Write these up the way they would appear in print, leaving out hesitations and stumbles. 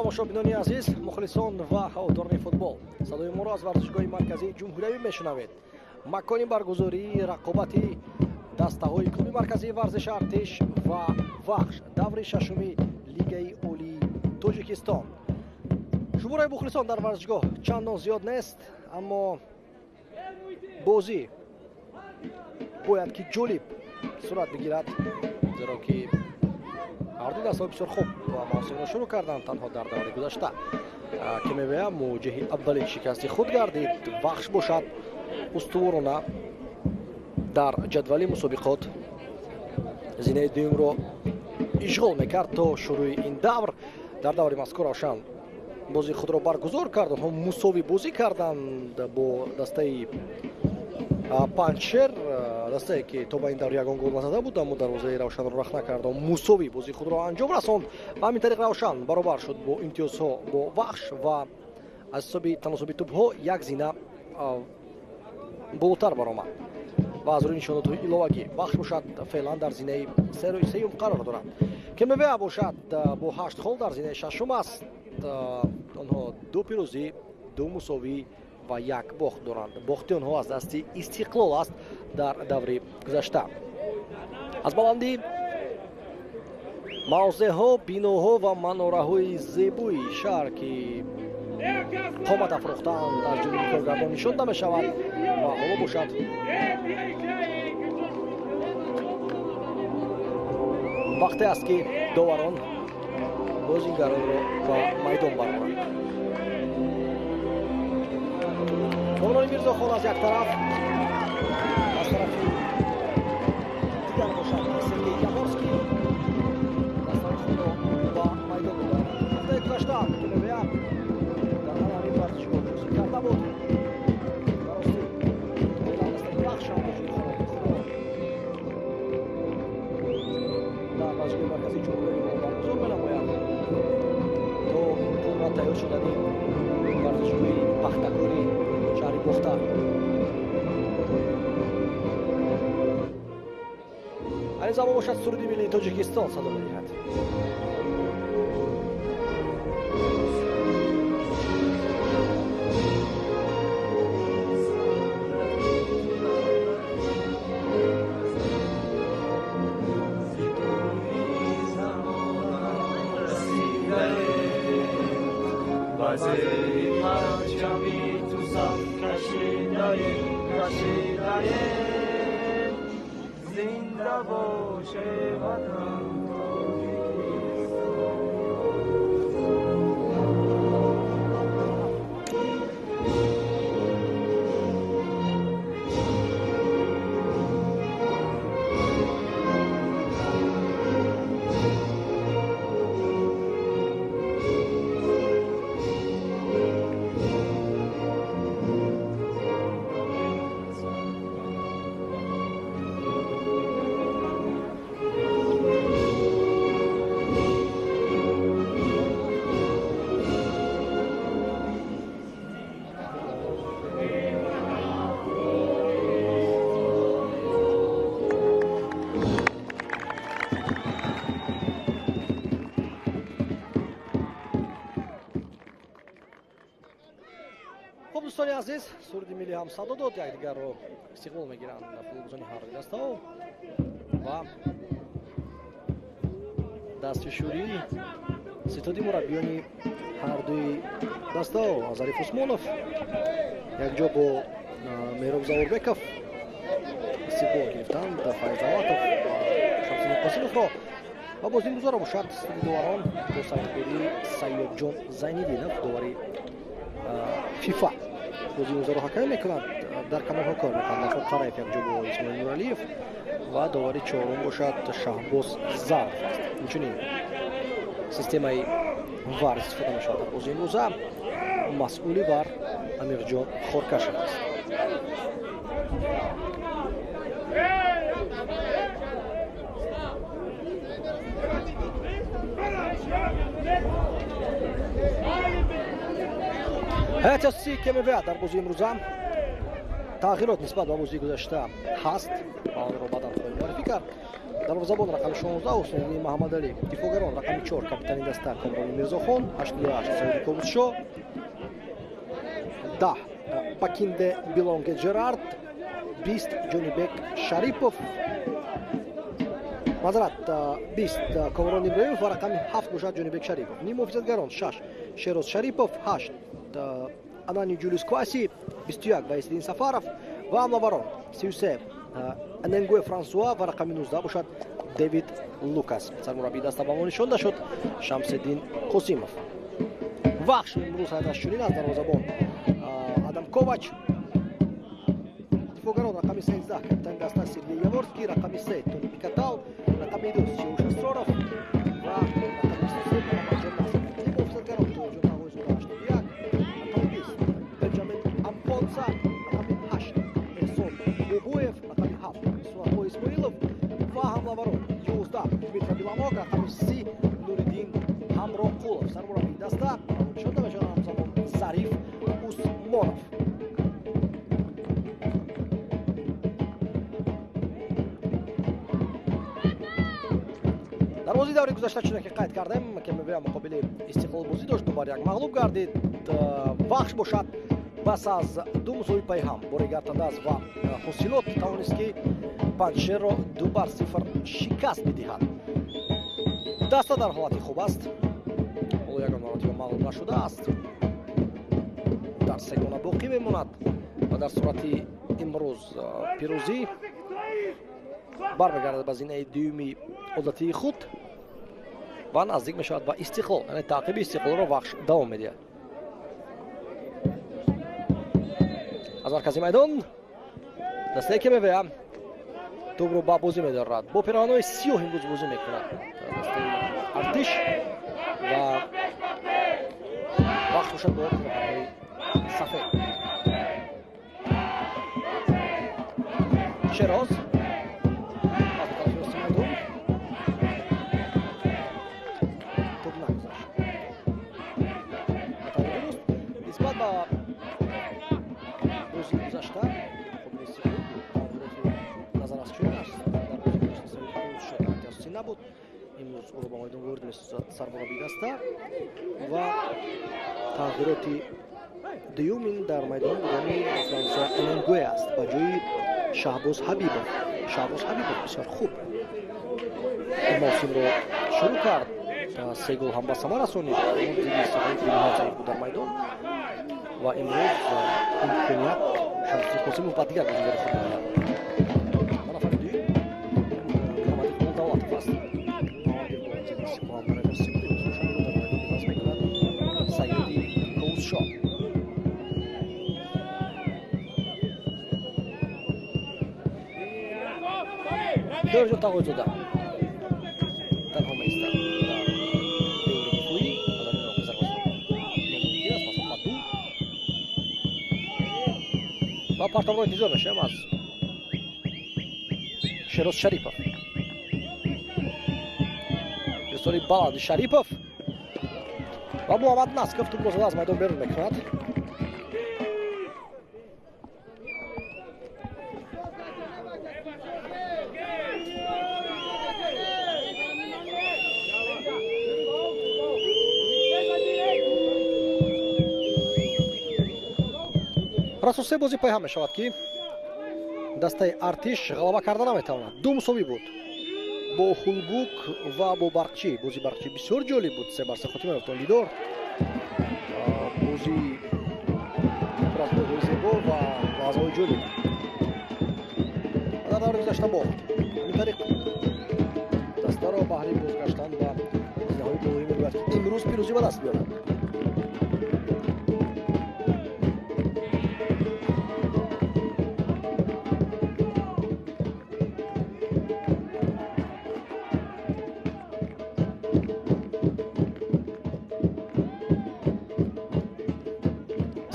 Тамошобинони азиз, мухлисон ва ҳаводорони футбол, садои моро аз варзишгоҳи марказии ҷумҳуриявӣ мешунавед. Макони баргузории рақобати дастаҳои клуби марказии варзиши Артиш ва Вахш, даври шашуми Лигаи Олии Тоҷикистон. Шумораи мухлисон дар варзишгоҳ чандон зиёд нест, аммо бозӣ бояд ки ҷолиб сурат бигирад, зеро ки ҳарду дастаҳо бисёр хуб мавсимро шурӯъ карданд. Танҳо дар даври гузашта КМВА мувоҷиҳи аввалин шикасти худ гардид. Вахш бошад устуворона дар ҷадвали мусобиқот зинаи дуюмро ишғол мекард то шурӯи ин давр. Дар даври мазкур Равшан бозии худро баргузор кард. Онҳо мусовӣ бозӣ карданд бо дастаи Панҷшер, дастае ки то ба ин давр ягон гол назада буд, аммо дарвозаи Равшанро рахна кард, мусовӣ бозии худро анҷом расонд ва ҳамин тариқ Равшан баробар шуд бо имтиёзҳо бо Вахш ва аз ҳисоби таносуби тӯбҳо як зина болотар баромад ва аз рӯи нишонотҳои иловагӣ Вахш бошад феълан дар зинаи сеюм қарор дорад. КМВА бошад бо 8 хол дар зинаи шашум аст. Онҳо 2 пирӯзӣ, 2 мусовӣ ва 1 бохт доранд. Бохти онҳо аз дасти Истиқлол аст дар даври гузашта. Аз баландӣ мавзеъҳо, биноҳо ва манораҳои зебои шаҳр, ки қомат афрохтаанд, аз ҷониби коргардон нишон дода мешавад ва ҳоло бошад вақте аст ки доварон бозигаронро ба майдон бароранд. Комрони Мирзохон аз як тараф, аз тарафи дигар бошад Сергей Яворский дастаи худро ба майдон мебарад. Ҳафтаи гузашта КМВА дар ҳамин варзишгоҳ бозӣ карда буд. Барости феълан дастаи Вахш ҳам бозии худро дар варзишгоҳи марказии ҷумҳуриявӣ баргузор менамояд то пурра тайёр шудани варзишгоҳи Пахтакори шаҳри Бохтар. Айни замон бошад суруди миллии Тоҷикистон садо медиҳад. Дӯстони азиз, суруди миллӣ ҳам садо дод, якдигарро истиқбол мегиранд футболбозони ҳар ду дастаҳо ва дастфишурии ситоди мураббиёни ҳардуи дастаҳо Зариф Усмонов якҷо бо Меҳроб Заурбеков истиқбол гирифтанд Файз Давлатов ва Шамсиддин Қосимовро ва боз имрӯзаро бошад ситоди доварон бо сардории Сайёбҷон Зайниддинов, довари ФИФА, бозии имрӯзаро ҳакамӣ мекунанд. Дар канорҳо кор мекунанд Нафо Қараев якҷо бо Исмоил Нуралиев ва довари чорум бошад Шаҳбоз Заров аст. Инчунин системаи ВАР истифода мешавад дар бозии имрӯза. Масъули ВАР Амирҷон Хоркашев аст. Ҳайати асосии КМВА дар бозии имрӯза Тағйирот нисбат ба бозии гузашта ҳаст ва онро баъдан хоҳем муаррифӣ кард. Дарвозабон рақами 16 Ҳусниddin Маҳаммадалӣ, дифоъгарон рақами 4 капитани даста Комрони Мирзохон, 88 Саиди Ковусшо, 10 Бакинде Билонге Джерард, 20 Ҷонибек Шарипов, мазрат 20 Комрон Иброимов ва рақами 7 бошад Ҷонибек Шарипов. Ниммуҳофизатгарон 6 Шероз Шарипов, 8 Анани Ҷулиус Кваси, 21 Ваисиддин Сафаров ва ҳамлаварон 33 Аненгуе Франсуа ва рақами 19 бошад Дэвид Лукас. Сармураббии даста ба мо нишонда шуд Шамсиддин Қосимов. Вахш имрӯз ҳайаташ чунин аст: дарвозабон Адам Ковач, дифоъгарон рақами 13 капитани даста Сергей Яворский, рақами 3 Тони Пикатал, рақами 2 Сиёвуш Асроров ва рақами 23 Муҳаммадҷон Насров. Ниммуҳофизатгарон Тоҳирҷон Тағоизода 81, рақами 20 Бенҷамин Ампонса, рақами 8 Эҳсон Бобоев, рақами 7 Суатбой Исмоилов ва ҳамлаварон 11 Дмитро Биланок, рақами 30 Нуриддин Ҳамроқулов. Сармураббии даста нишонда мешавад ҳамзамон Зариф Усмонов. Дар бозии даври гузашта, чуноке қайд кардем, КМВ муқобили Истиқлол бозӣ дошт, 2-1 мағлуб гардид. Вахш бошад пас аз ду мусовии пайҳам бори Гартадаз ва Ҳосилот тавонист, ки Панҷшерро 2-0 шикаст бидиҳад. Даста дар ҳолати хуб аст, ҳоло ягон маротиба мағлуб нашудааст, дар сегона боқӣ мемонад ва дар сурати имрӯз пирӯзӣ бармегардад ба зинаи дуюми одатии худ ва наздик мешавад ба Истиқлол, яъне таъқиби Истиқлолро Вахш давом медиҳад. Аз маркази майдон дастаи КМВ тӯбро ба бозӣ медорад. Бо пироҳанҳои сиёҳ имрӯз бозӣ мекунад дастаи Артиш ва Вахш бошад бо пироҳанҳои сафед. Шероз аз тарафи рости майдон, тӯб нагузашт. Ба таври дуруст нисбат ба бозии гузашта муқобили Истиқлол тағйироти назар аз чунин аст. Дар бозии гузашта Саид Ковусшо дар асосӣ набуд, имрӯз ӯро ба майдон ворид месозад сармураббии даста ва тағйироти дуюм ин дар майдон будани Франсуа Эненгуе аст ба ҷои Шаҳбоз Ҳабибов. Шаҳбоз Ҳабибов бисёр хуб мавсимро шурӯъ кард, се гол ҳам ба самар расонид. Зидди Истиқлол бениҳоят заиф буд дар майдон ва имрӯз имконият Шамсиддин Қосимов ба дигар бозигари худ медиҳад. Ва нафари дуюм Муҳаммадиқбол Давлатов аст. Муҳаммадиқбол зидди Истиқлол ҳам дар асосӣ буд, имрӯз бошад ӯро дар майдон иваз мекунад Саёди Ковусшо. Тоҳирҷон Тағоизода танҳо меистад дар девори дифоӣ ва дар ин роҳ зарбаи номумкин аст, масофа дур ва партовро интизор мешавем аз Шероз Шарипов. Ирсоли баланди Шарипов ва Муҳаммад Насков тӯбро зада аз майдон берун мекунад. Расо се бозӣ пайҳам мешавад, ки дастаи Артиш ғалаба карда наметавонад. Ду мусовӣ буд бо Хулбук ва бо Барқчӣ. Бозии Барқчӣ бисёр ҷолиб буд, 3-3 хотима ёфт он дидор. Бозии пур аз голҳои зебо ва лаҳзаҳои ҷолиб. Дар даври гузашта бохт. Ҳамин тариқ дастаро баҳри бозгаштан ба зинаҳои болоӣ мегӯяд, ки имрӯз пирӯзӣ ба даст биёрад.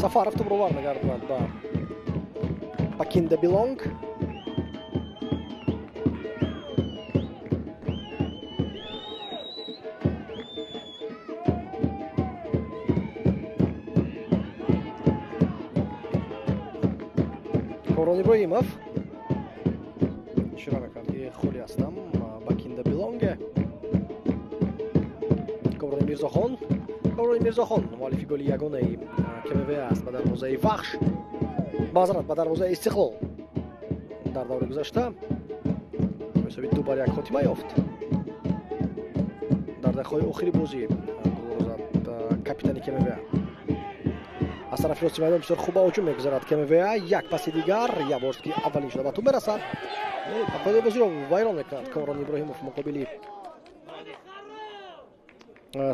Сафаров тӯбро бармегардонад ба Бакинда Билонг. Комрон Иброҳимов ишора мекард, ки холӣ ҳастам. Бакинда Билонге, Комрони Мирзохон. Комрони Мирзохон муаллифи голи ягонаи КМВ аст ба дарвозаи Вахш, маъзарат, ба дарвозаи Истиқлол дар даври гузашта. Ҳисоби 2-1 хотима ёфт. Дар дақиқаҳои охири бозӣ голро зад капитани КМВ. Аз тарафи рости майдон бисёр хуб ба ҳуҷум мегузарад КМВ. Як паси дигар, Яворский аввалин шуда ба тӯб мерасад. Қоидаи бозиро вайрон мекунад Комрон Иброҳимов муқобили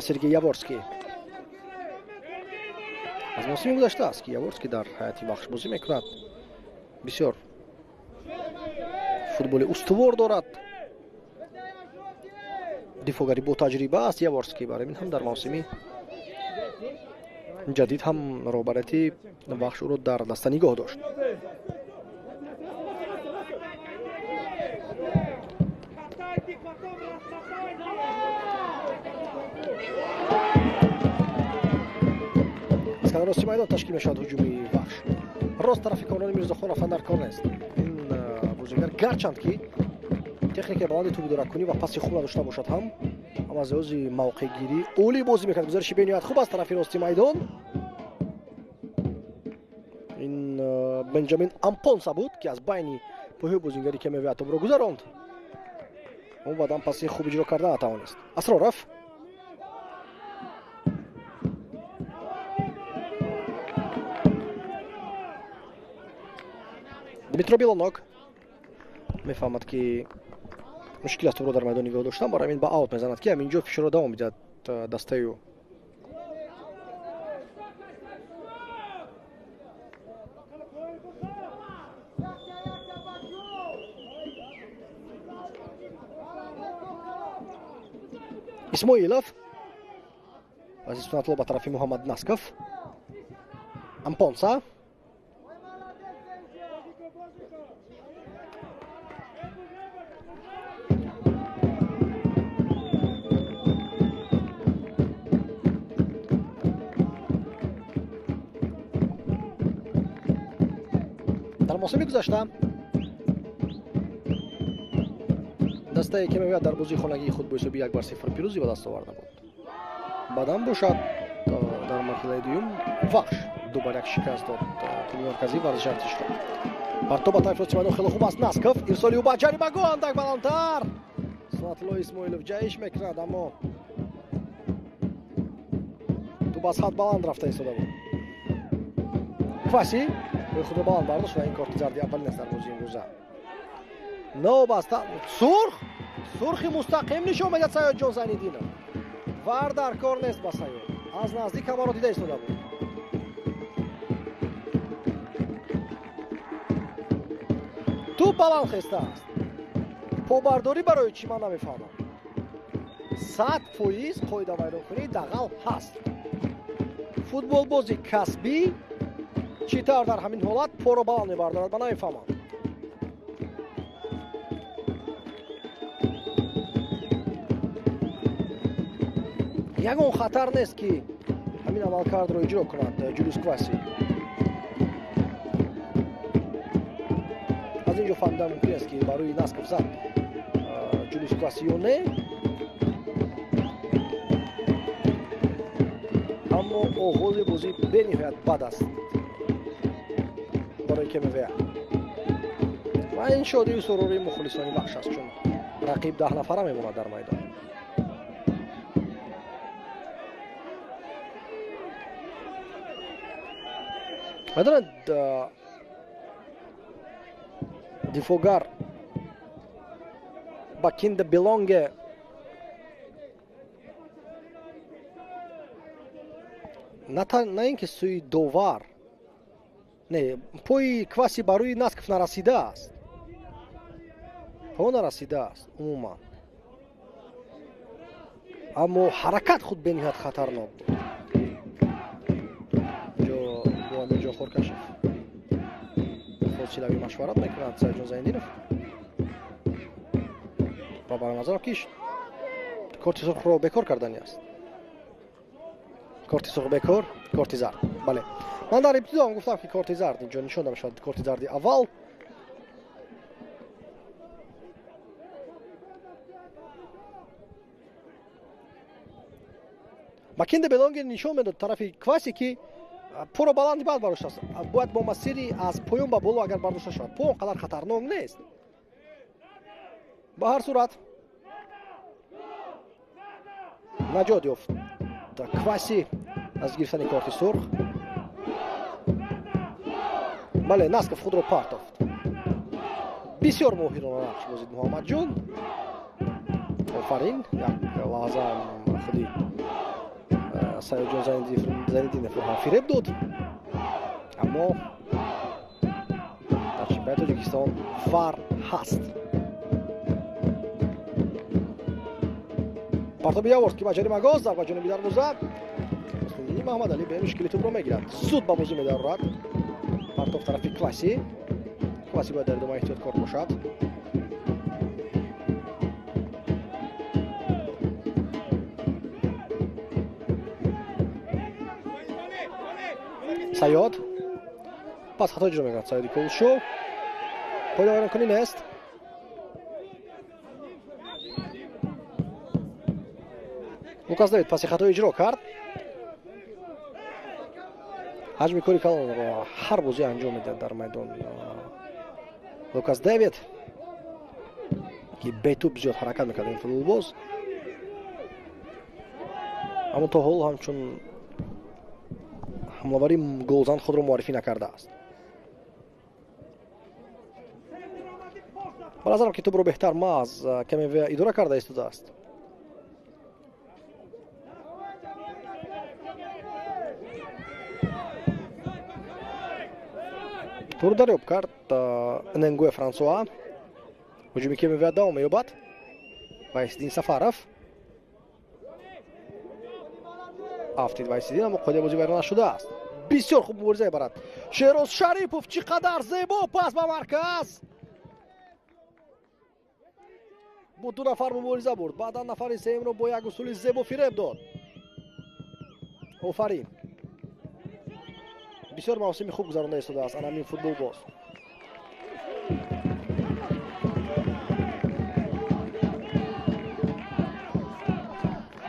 Сергей Яворский. Аз мавсими гузашта аст, ки Яворский дар ҳайати Вахш бозӣ мекунад. Бисёр футболи устувор дорад. Дифоъгари бо таҷриба аст Яворский. Барои ин ҳам дар мавсими ҷадид ҳам роҳбарияти Вахш ӯро дар даста нигоҳ дошт. Аз канори рости майдон ташкил мешавад ҳуҷуми Вахш. Рост тарафи Комрони Мирзохон рафтан дар кор нест. Ин бозигар гарчанд ки техникаи баланди тӯбидоракунӣ ва паси хуб надошта бошад ҳам, аз лиҳози мавқеъгирӣ олӣ бозӣ мекард. Гузариши бениҳоят хуб аз тарафи рости майдон. Ин Бенҷамин Ампонса буд, ки аз байни пойҳои бозингари КМВ тӯбро гузаронд. Ӯ баъдан паси хуб иҷро карда натавонист. Асроров Дмитро Билонок мефаҳмад, ки мушкил аст тӯбро дар майдон нигоҳ доштан, барои ҳамин ба аут мезанад, ки ҳамин ҷо фишорро давом медиҳад дастаи ӯ. Исмоилов, Азиз Сунатулло ба тарафи Муҳаммад Насков. Ампонса дар мавсими гузашта дастаи КМВ дар бозии хонагии худ бо ҳисоби 1-0 пирӯзӣ ба даст оварда буд. Баъдан бошад дар марҳилаи дуюм Вахш 2-1 шикаст дод клуби марказии варзиши артишро. Партоб ба тарафи рости майдон хеле хуб аст. Насков ирсоли ӯ ба ҷаримагоҳ, андак баландтар. Сунатулло Исмоилов ҷаҳиш мекунад, аммо тӯб аз ҳад баланд рафта истода буд. Кваси рӯи худро баланд бардошт ва ин корти зарди аввалин аст дар бозии имрӯза. Новобаста сурх, сурхи мустақим нишон медиҳад Саёдҷон Зайниддинов. Вар дар кор нест ба Саёд. Аз наздик ҳамаро дида истода буд. Тӯб баланд хестааст. Побардорӣ барои чӣ ман намефаҳмам. 100% қоидавайронкунии дағал ҳаст. Футболбози касбӣ чӣ тавр дар ҳамин ҳолат поро баланд мебардорад, ман намефаҳмам. Ягон хатар нест, ки ҳамин амалкардро иҷро кунад Ҷулиус Кваси. Аз ин ҷо фаҳмидан мумкин аст, ки барои Насков зад Ҷулиус Кваси ё не, аммо оғози бозӣ бениҳоят бад аст барои КМВ. Ва ин шодию сурури мухлисони Вахш аст, чун рақиб 10 нафара мемонад дар майдон. Медонед, дифоъгар Бакинда Билонге на ин ки сӯи довар, не, пои Кваси ба рӯи Насков нарасидааст, по нарасидааст умуман, аммо ҳаракат худ бениҳоят хатарнок буд. Ҷо бо Амирҷон Хоркашев фосилавӣ машварат мекунад Саидҷон Зайниддинов ва ба назарам ки корти сурхро бекор кардани аст. Корти сурх бекор, корти зард. Бале, Ман дар ибтидо ҳам гуфтам, ки корти зард инҷо нишон дода мешавад, корти зарди аввал. Макинде Белонги нишон медод тарафи Кваси, ки поро баланди бад бардоштааст. Бояд бо масири аз поён ба боло агар бардошта шавад, по он қадар хатарнок нест. Ба ҳар сурат наҷот ёфт Кваси аз гирифтани корти сурх. Бале, Насков худро партофт. Бисёр моҳирона нақш бозид Муҳаммадҷон. Офарин, як лаҳза худи Саёдҷон Зайниддиновро ҳам фиреб дод, аммо дар чемпионати Тоҷикистон ВАР ҳаст. Партоби Яворс, ки ба ҷаримагоҳ зарба ҷониби дарвоза. Муслимиддини Маҳмадалӣ бемушкили тӯбро мегирад, зуд ба бозӣ медарорад. Партов тарафи Кваси. Кваси бояд дар идома эҳтиёткор бошад. Саёд пас хато иҷро мекунад. Саёди Кулшо пойдавайронкунӣ нест. Лукас Давид паси хато иҷро кард. Ҳаҷми кори калонро ҳар бозӣ анҷом медиҳад дар майдон Лукас Давид, ки бетӯб зиёд ҳаракат мекард ин футболбоз, аммо то ҳол ҳамчун ҳамлавари голзан худро муаррифӣ накардааст. Ба назарам, ки тӯбро беҳтар Маз каме идора карда истодааст. Тур дарёб кард Ненгуэ Франсуа. Ҳуҷуми КМВ давом меёбад. Вайсиддин Сафаров афтид Вайсиддин, аммо қоидаи бозӣ вайрон нашудааст. Бисёр хуб мубориза мебарад Шероз Шарипов. Чӣ қадар зебо пас ба марказ! Бо ду нафар мубориза бурд, баъдан нафари сеюмро бо як усули зебо фиреб дод. Офарин, бисёр мавсими хуб гузаронда истодааст анамин футболбоз.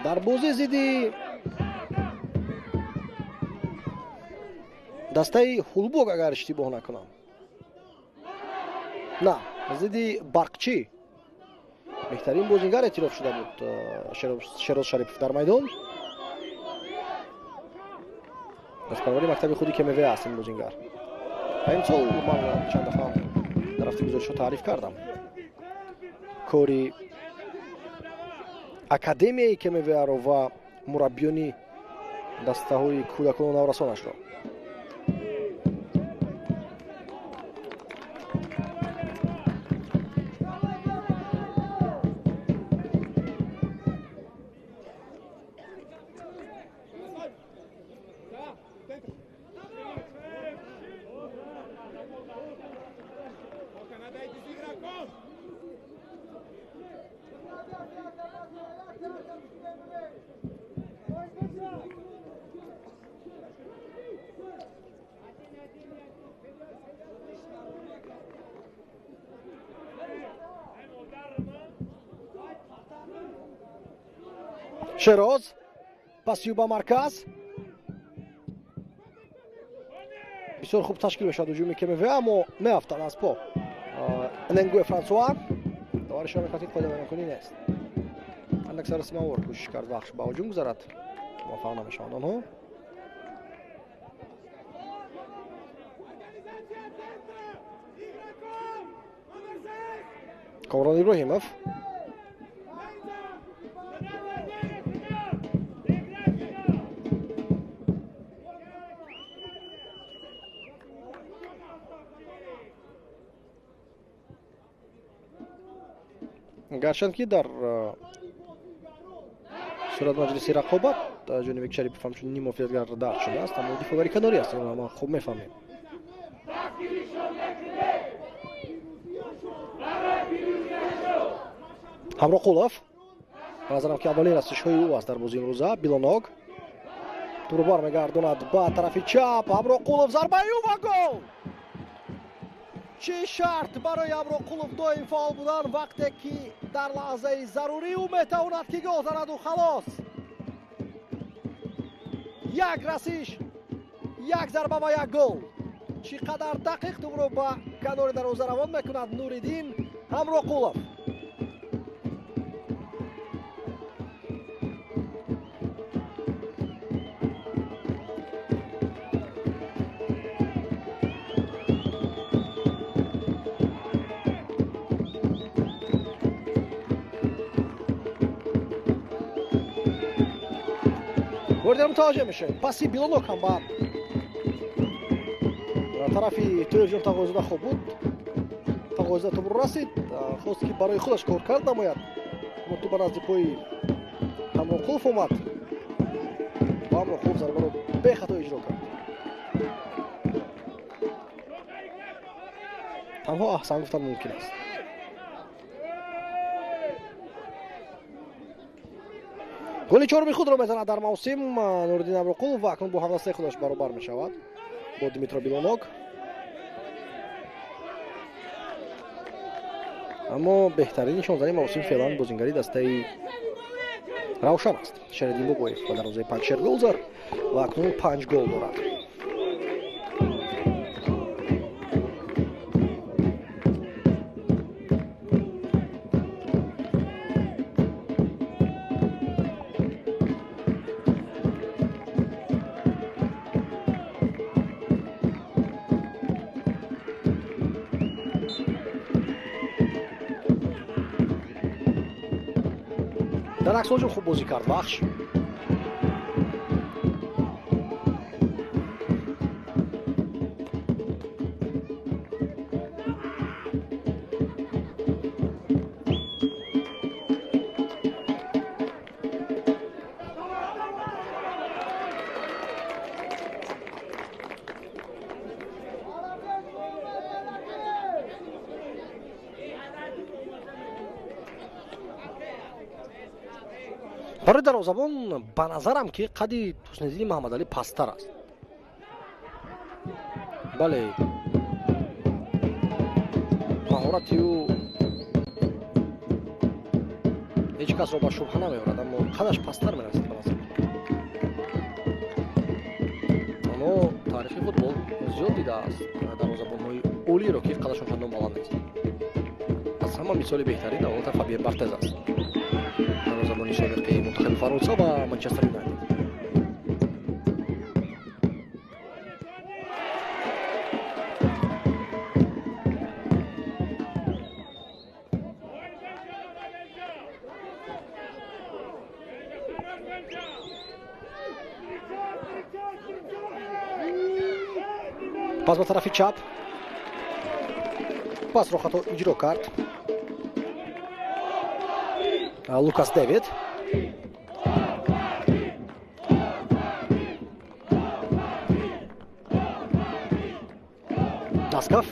Дар бозӣ зидди дастаи Ҳулбок, агар иштибоҳ накунам, на, зидди Барқчӣ беҳтарин бозингар эътироф шуда буд Шероз Шарипов дар майдон. Дастпарвари мактаби худи КМВ аст ин бозингар. Ва имсол ман чанд дафъа дар рафти гузоришҳо таъриф кардам кори академияи КМВ-ро ва мураббиёни дастаҳои кӯдакону наврасонашро. Шероз пасию ба марказ. Бисёр хуб ташкил мешавад ҳуҷуми КМВ, аммо меафтад аз по Ненгуэ Франсуа. Довар ишора мекунад, ки қоидавайронкунӣ нест. Андак сарасимавор кӯшиш кард Вахш ба ҳуҷум гузарад, муваффақ намешаванд онҳо. Комрон Иброҳимов гарчанд ки дар сурат маҷлиси рақобат Ҷонибек Шарипов ҳамчун ниммуҳофизатгар дарҷ шудааст, аммо дифоъгари канорӣ аст, инро ма хуб мефаҳмем. Ҳамроқулов, ба назарам, ки аввалин расишҳои ӯ аст дар бозии имрӯза. Билоног Тӯбро бармегардонад ба тарафи чап. Ҳамроқулов, зарбаи ӯ ва гол! Чӣ шарт барои Ҳамроқулов доим фаъол будан, вақте ки дар лаҳзаи зарурӣ ӯ метавонад ки гол занаду халос. Як расиш, як зарба ва як гол. Чӣ қадар дақиқ тӯбро ба канори дарвоза равон мекунад Нуриддин Ҳамроқулов. Гордер мутаваҷҷеҳ мешавем. Паси Билонок ҳам ба тарафи Тоирҷон Тағоизода хуб буд. Тағоизода тӯбро расид, хост ки барои худаш кор кард намояд, аммо тӯб ба назди пои Ҳамроқулов омад ва Ҳамроқулов зарбаро бехато иҷро кард. Танҳо аҳсан гуфтан мумкин аст. Голи чоруми худро мезанад дар мавсим Нуриддин Ҳамроқулов ва акнун бо ҳамдастаи худаш баробар мешавад бо Дмитро Билонок. Аммо беҳтарин нишонзани мавсим феълан бозингари дастаи Равшан аст. Шериддин Бобоев ба дарвозаи Панҷшер гол зад ва акнун 5 гол дорад. Дар акс ҳуҷум хуб бозӣ кард Вахш. Барои дарвозабон ба назарам ки қади Ҳусниддини Муҳаммадалӣ пасттар аст. Бале, маҳорати ӯ ҳеҷ касро ба шубҳа намеорад, аммо қадаш пасттар мерасад ба назар. Аммо таърихи футбол зиёд дидааст дарвозабонҳои олиро, ки қадашон чандон баланд нест. Аз ҳама мисоли беҳтарин албатта Фабиен Бартез аст, дарвозабони собиқи мунтахаби Фаронса ва Манчестер Юнайтед. Пас ба тарафи чап, пасро хато иҷро кард Лукас Дэвид. Насков.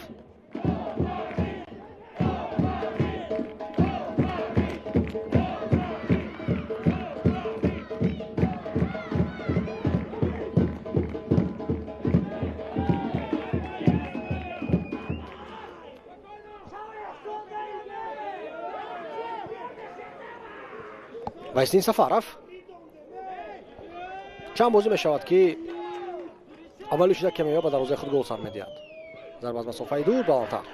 Вайсдин Сафаров. Чанд бозӣ мешавад ки аввали шуда Кемева ба дарвозаи худ гол сар медиҳад. Зарба аз масофаи дур баландтар.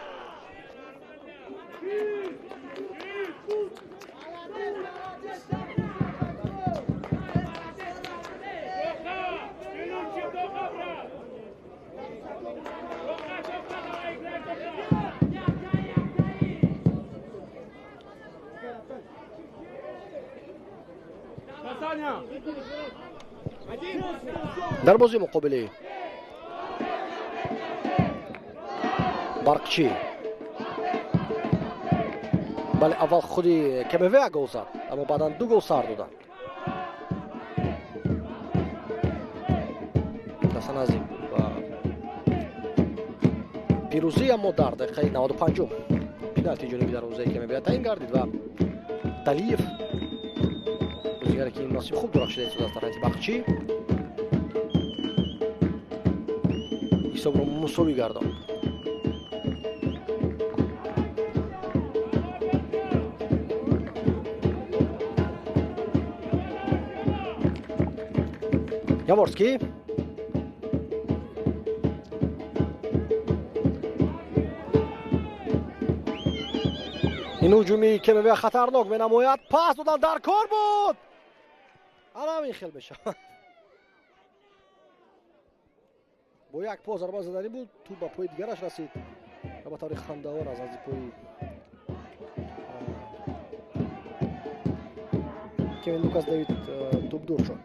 Дар бозии муқобили Барқчӣ, бале, аввал худи КМВ гол зад, аммо баъдан ду гол сар доданд. Даста наздик буд ба пирӯзӣ, аммо дар дақиқаи 95 пеналти ҷониби дарвозаи КМВ таъин гардид ва Далиев, бозигаре ки ин мавсим хуб дурахшида истодааст дар ҳайати Барқчӣ, Ҳисобро мусовӣ гардонд. Яворский. Ин ҳуҷуми КМВ хатарнок менамояд. Пас додан дар кор буд. Ана ҳамин хел мешавад. Бо як по зарба заданӣ буд, тӯп ба пои дигараш расид ва ба таври хандаор аз назди пои Кевин Лукас Давид тӯп дур шуд.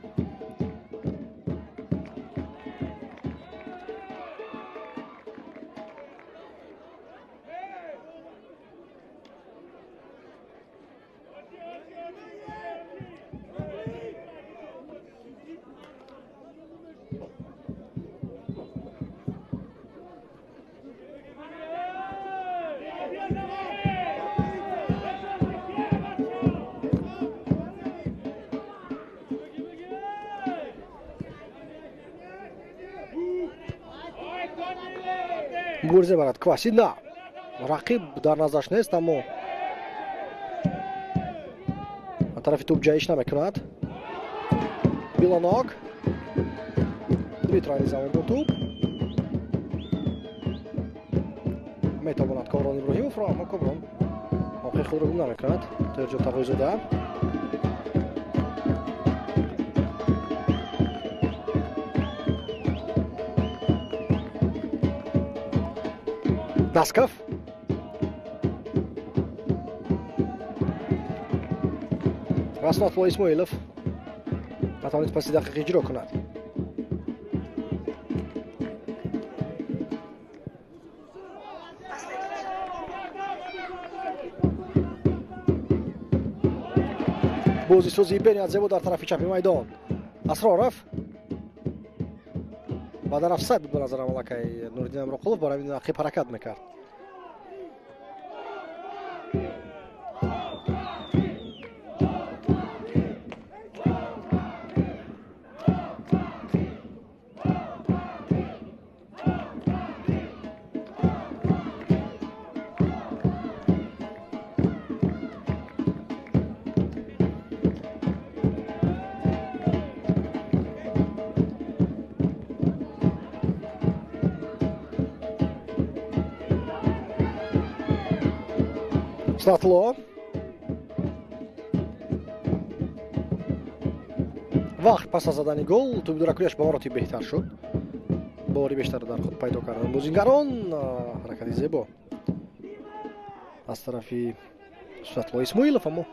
Мубориза барад Кваси, на рақиб дар наздаш нест, аммо тарафи тӯп ҷаҳиш намекунад. Билонок Дмитрий замон бо тӯп метавонад Комрон Иброҳимовро, аммо Комрон мавқеи худро гум намекунад. Тоҳирҷон Тағоизода. Насков. Расматулло Исмоилов натавонист паси дақиқ иҷро кунад. Бозисозии бениҳоят зебо дар тарафи чапи майдон. Асроров ба дар офсайд буд ба назарам аллакай Нуриддин Амроқулов, барои ин ақиб ҳаракат мекард. Сатло. Вақт пас аз задани гол тӯби дуракӯяш ба маротиб беҳтар шуд. Боварӣ бештар дар худ пайдо карданд бозингарон. Ҳаракати зебо аз тарафи Сатло Исмоилов, аммо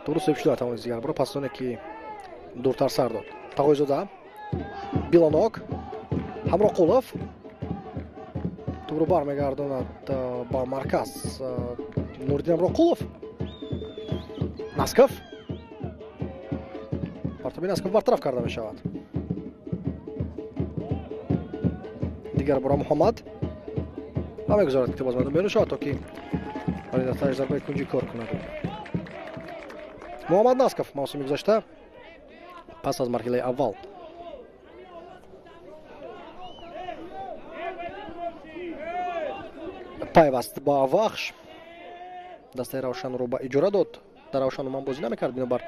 дуруст соҳиб шуда тавонист дигарбора пас аз оне ки дуртар сар дод. Тағоизода, Билонок, Ҳамроқулов тӯбро бармегардонад ба марказ. Нуриддин Амроқулов. Насков. Партоби Насков бартараф карда мешавад. Дигар бора Муҳаммад ва мегузорад, ки тӯб аз майдон берун шавад, то ки барои дастааш зарбаи кунҷӣ кор кунад. Муҳаммад Насков мавсими гузашта пас аз марҳилаи аввал пайваст ба Вахш, дастаи Равшанро ба иҷора дод. Дар Равшан ман бозӣ намекард бинобар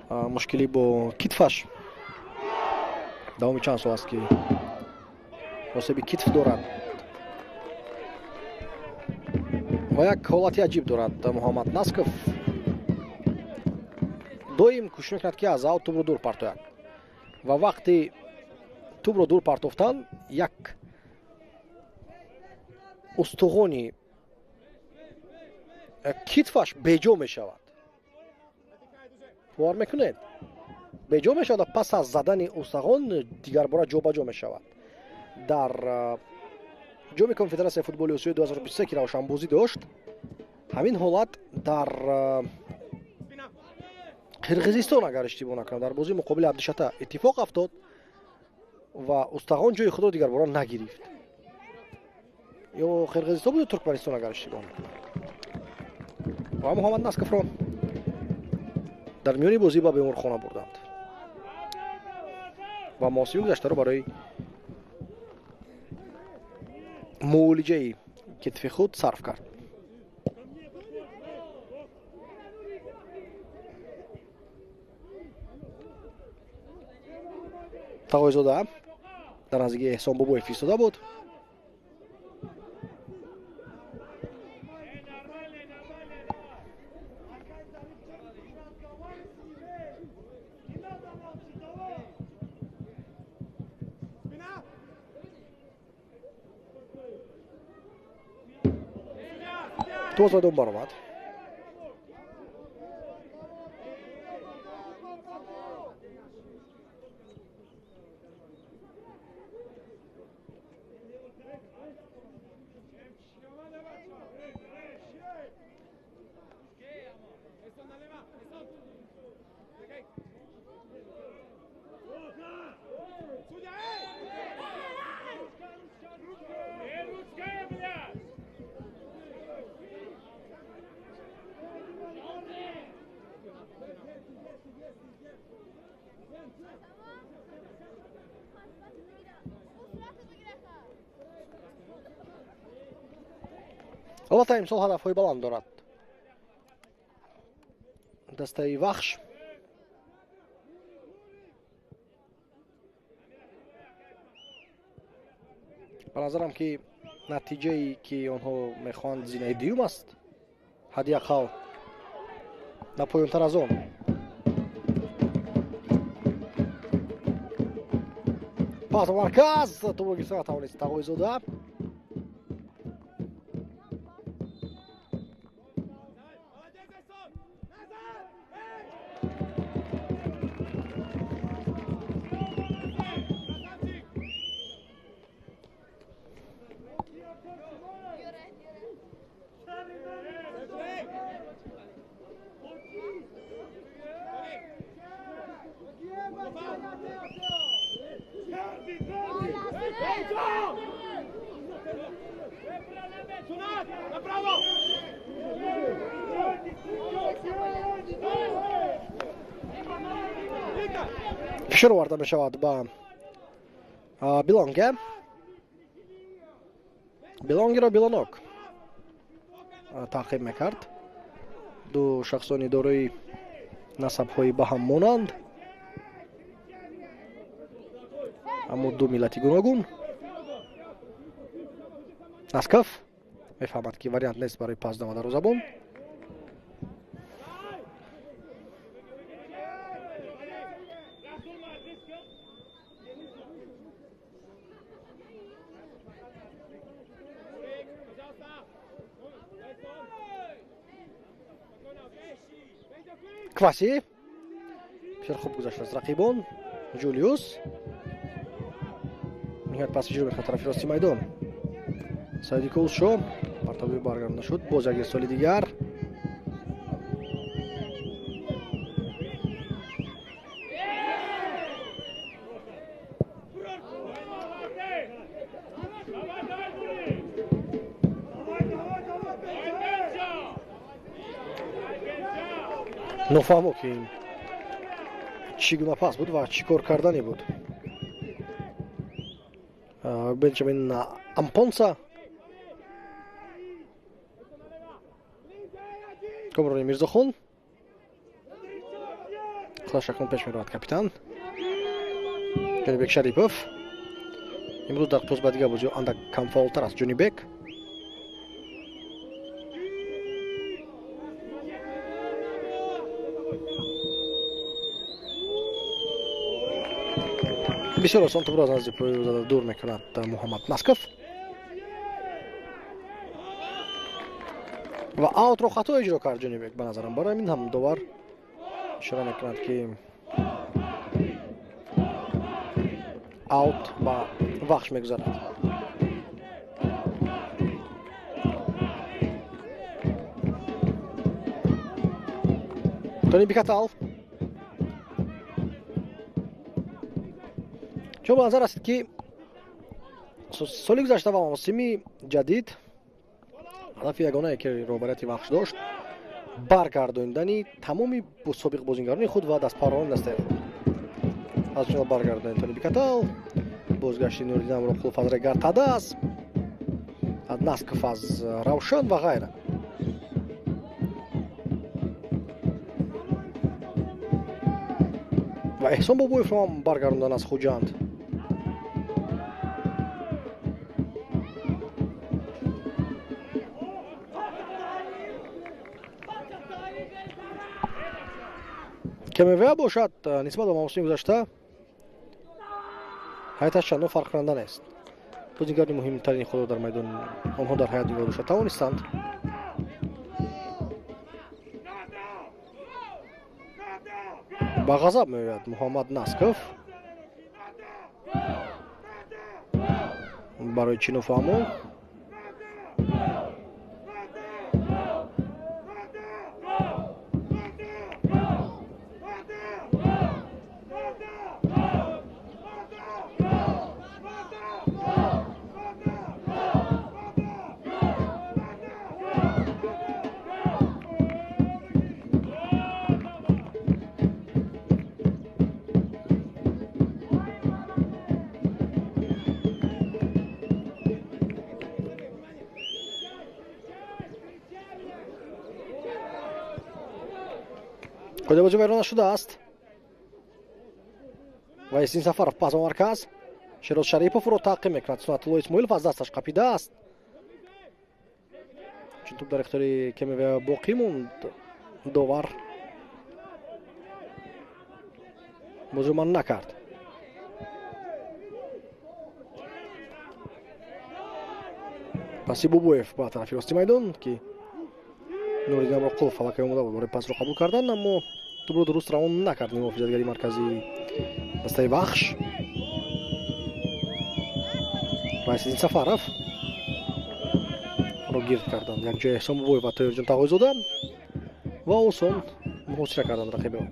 мушкилӣ бо китфаш. Давоми чанд сол аст, ки осеби китф дорад ва як ҳолати аҷиб дорад Муҳаммад Насков. Доим кӯшиш мекунад, ки аз аут тӯбро дур партояд ва вақти тӯбро дур партофтан як устухони китфаш беҷо мешавад. Бовар мекунед? Беҷо мешавад ва пас аз задани устухон дигарбора ҷобаҷо мешавад. Дар ҷоми конфедератсияи футболи Осиёи 2023, ки Равшан бозӣ дошт, ҳамин ҳолат дар Қирғизистон, агар иштибоҳ накунам, дар бозии муқобили Абдишата иттифоқ афтод ва устухон ҷои худро дигарбора нагирифт. Ё Қирғизистон буд ё Туркманистон, агар иштибоҳ накунам. Ва Муҳаммад Насковро дар миёни бозӣ ба беморхона бурданд ва мавсими гузаштаро барои Муолиҷаи китфи худ сарф кард. Тағойзода дар наздикии Эҳсон Бобоев истода буд. Туз майдон баромад. Албатта, имсол ҳадафҳои баланд дорад дастаи Вахш. Ба назарам, ки натиҷае, ки онҳо мехоҳанд, зинаи дуюм аст, ҳадди ақал на поёнтар аз он. Пас марказ тӯбро гирифта натавонист Тағойзода. Фишор оварда мешавад ба Билонге. Билонгеро Билонок таъқиб мекард. Ду шахсони дорои насабҳои ба ҳам монанд, аммо ду миллати гуногун. Насков мефаҳмад, ки вариант нест барои пас дома дарвозабон. Кваси бисёр хуб гузашт аз рақибон. Ҷулиус ниҳоят пас иҷро мекунад тарафи рости майдон. Саиди Кулшо партови баргардонда шуд. Боз як ирсоли дигар. Нофаҳмо, ки ин чӣ гуна пас буд ва чӣ кор кардане буд. Бенҷамин Ампонса, Комрони Мирзохон худаш акнун пеш меравад. Капитан Ҷонибек Шарипов имрӯз дар қиёс ба дигар бозиҳо андак камфаъолтар аст. Ҷонибек бисёр осон тӯбро аз назди пои зада дур мекунад Муҳаммад Насков ва аутро хато иҷро кард Ҷонибек, ба назарам. Барои ҳамин ҳам довар ишора мекунад, ки аут ба Вахш мегузарад. Тони Бикатал. Чун ба назар расид, ки соли гузашта ва мавсими ҷадид ҳадафи ягонае, ки роҳбарияти Вахш дошт, баргардондани тамоми собиқ бозингарони худ ва дастпарварони дастаи худ, аз ҷумла баргардондани Тони Бикатал, бозгашти Нуриддин Амроқулов аз Регар Тадас. Насков аз Равшан ва ғайра. Ва Эҳсон Бобоевро ҳам баргардондан аз Хуҷанд. КМВА бошад, нисбат ба мавсими гузашта ҳайаташ чандон фарқкунанда нест. Бозигари муҳимтарини худро дар майдон онҳо дар ҳайат нигоҳ дошта тавонистанд. Ба ғазаб меояд Муҳаммад Насков. Барои чӣ нофаҳмо? Қоидабозӣ вайрон нашудааст ва Эсин Сафаров пас ба марказ. Шероз Шариповро таъқиб мекунад. Сунатулло Исмоилов аз дасташ қапидааст. Чун туп дар ихтиёри КМВ боқӣ монд, довар бозиро манъ накард. Паси Бобоев ба тарафи рости майдон, ки Нуриддин Амроқулов аллакай омода буд барои пасро қабул кардан, аммо тупро дуруст равон накард муҳофизатгари марказии дастаи Вахш. Вайсиддин Сафаров ро гирд карданд якҷоя Эҳсон Бобоев ва Тоҳирҷон Тағойзода ва осон муҳосира карданд рақибро.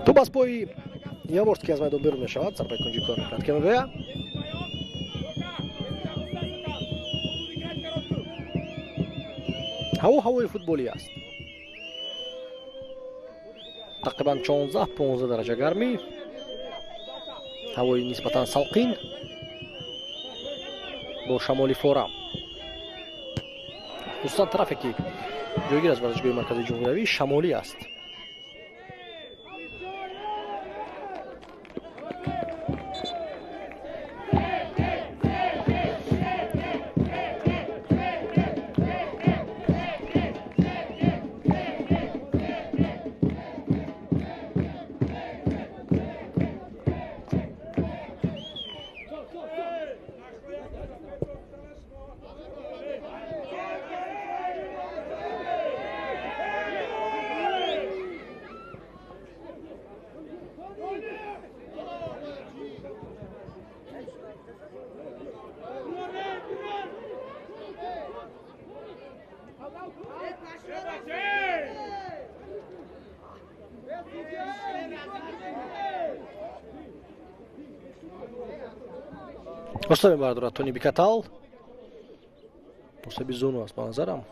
Туп аз пои Яворский аз майдон берун мешавад. Зарбаи кунҷӣ кор мекунад КМВА. Ҳаво ҳавои футболӣ аст. Тақрибан 14-15 дараҷа гармӣ, ҳавои нисбатан салқин бо шамоли форам. Хусусан тарафе ки ҷойгир аз варзишгоҳи марказии ҷумҳуриявӣ шамолӣ аст. Рустам мебардорад Тони Бикатал. Мусаби зону аст ба назарам.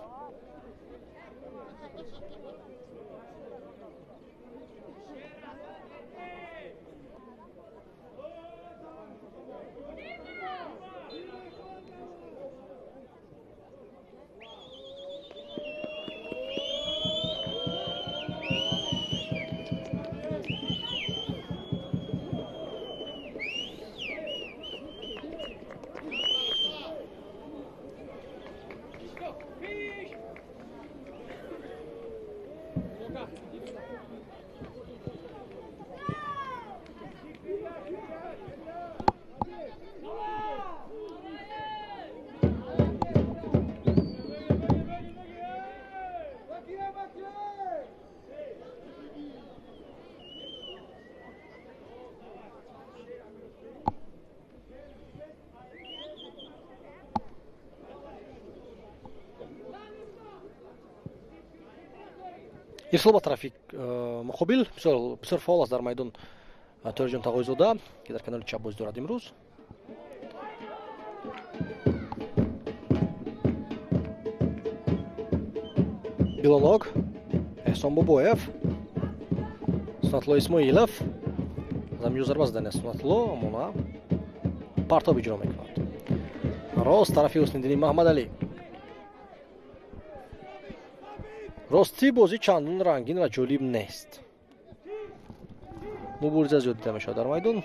Ирсол ба тарафи муқобил бисёр фаъол аст дар майдон Тоҳирҷон Тағойзода, ки дар канори чап бозӣ дорад имрӯз. Билоног, Эҳсон Бобоев, Сунатулло Исмоилов. Замин зарба задани Сунатулло, аммо партоб иҷро мекунад. Рост тарафи Ҳусниддини Маҳмадалӣ. Ростӣ бозӣ чандон рангин ва ҷолиб нест. Мубориза зиёд дида мешавад дар майдон.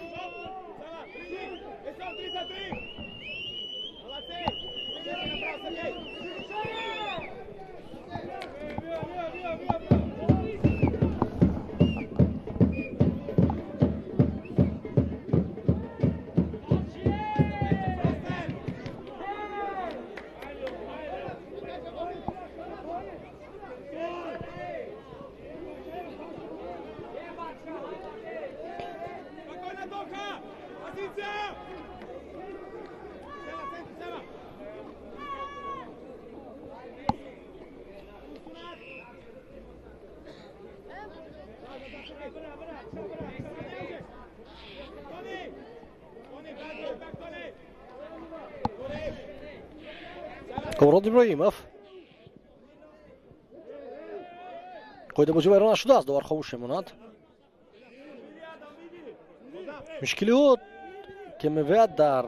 Комрод Иброҳимов. Қоидабозӣ вайрон нашудааст, довар хомӯш мемонад. Мушкилиҳо ки мевеяд дар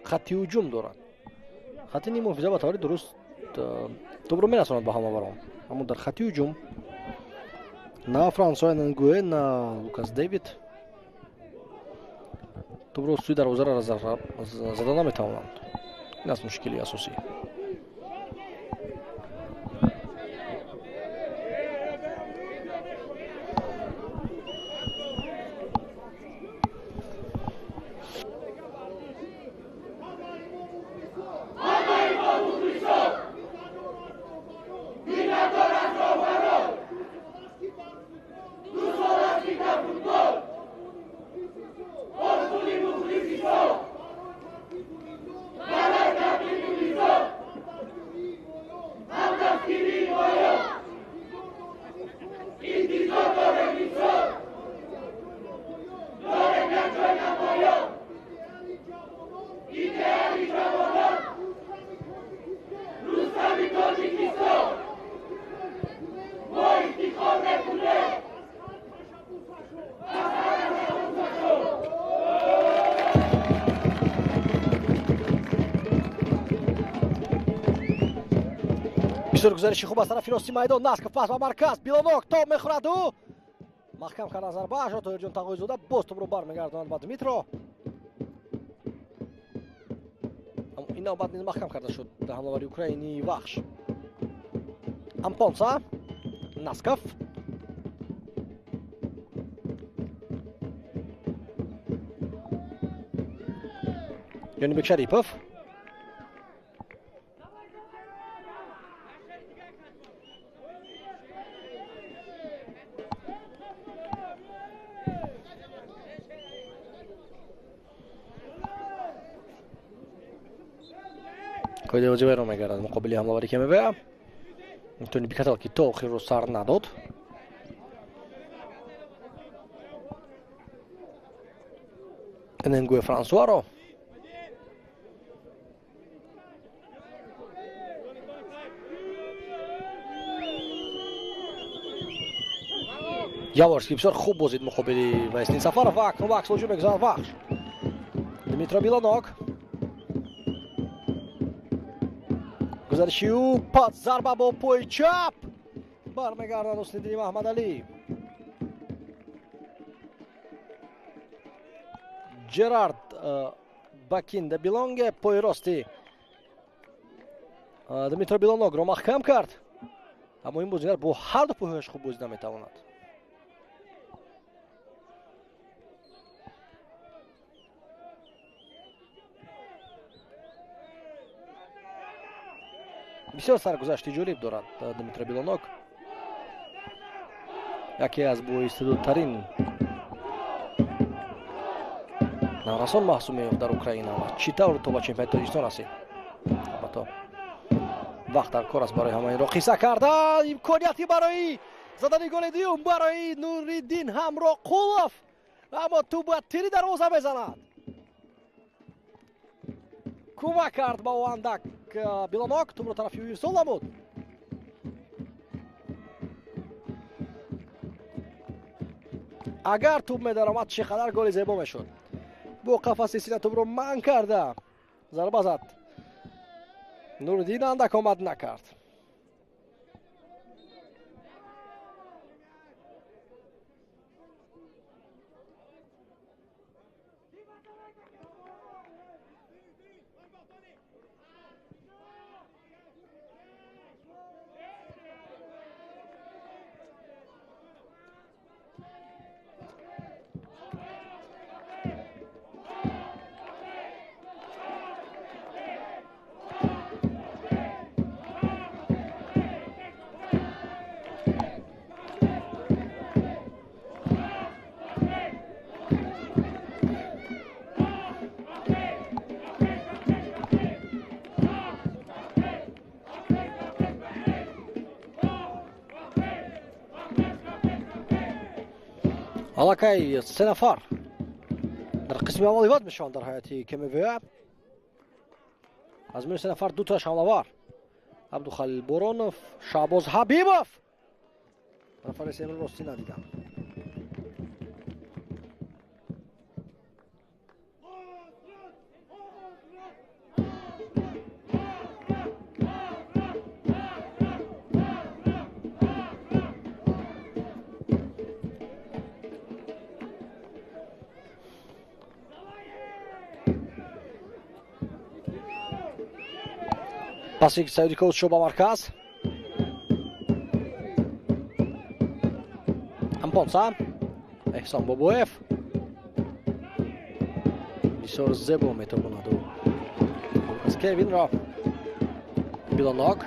хатти ҳуҷум дорад. Хатти ниммуҳофиза ба таври дуруст тӯбро мерасонад ба ҳамлаварон, аммо дар хатти ҳуҷум на Франсуа Нгуэ, на Лукас Дэвид тӯбро сӯи дарвозаро зада наметавонанд. Ин аст мушкили асосӣ. Бисёр гузариши хуб аз тарафи рости майдон. Насков пас ба марказ, Билоног тоб мехӯрад, ӯ маҳкам кард зарбаашро. Тоҳирҷон Тағойзода боз тӯбро бармегардонад ба Дмитро. Ин навбат низ маҳкам карда шуд дар ҳамлавари украинии Вахш. Ампонса, Насков. Ҷонибек Шарипов. Қоидабозӣ вайрон мегардад муқобили ҳамлавари КМВ. Тони Бикатал, ки то охирро сар надод. Ненгуе Франсуаро. Яворский бисёр хуб бозид муқобили Вайснин Сафаров ва акнун вакс ҳуҷум мегузарад Вахш. Дмитро Билоног. Гузариши ӯ, пас зарба бо пои чап бармегардад Ҳусниддини Маҳмадалӣ. Джерард Бакинда Билонге пои рости Дмитро Билоногро маҳкам кард, аммо ин бозигар бо ҳар ду пойҳояш хуб бозида метавонад. Бисёр саргузашти ҷолиб дорад Дмитро Билоног, яке аз боистеъдодтарин наврасон маҳсуб меёфт дар Украина ва чӣ тавр то ба чемпионати Тоҷикистон расид. Албатта вақт дар кор аст барои ҳама инро қисса кардан. Имконияти барои Задани голи дуюм барои Нуриддин Ҳамроқулов, аммо тӯб ба тири дарвоза мезанад. Кӯмак кард ба ӯ андак Билонок, тӯбро тарафи ӯ ирсол намуд. Агар тӯб медаромад, чӣ қадар голи зебо мешуд. Бо қафаси сина тӯбро манъ карда зарба зад. Нуриддин андак омад накард. Аллакай се нафар дар қисми аввал иваз мешаванд дар ҳайати КМВА. Аз миёни се нафар дуташ ҳамлавар: Абдухалил Боронов, Шаҳбоз Ҳабибов. Нафари сеюмро ростӣ надидам. Паси Саиди Ковчо ба марказ. Ампонса. Эҳсон Бобоев. Бисёр зебо метавонад ӯ. Лукас Кевинро. Билонок.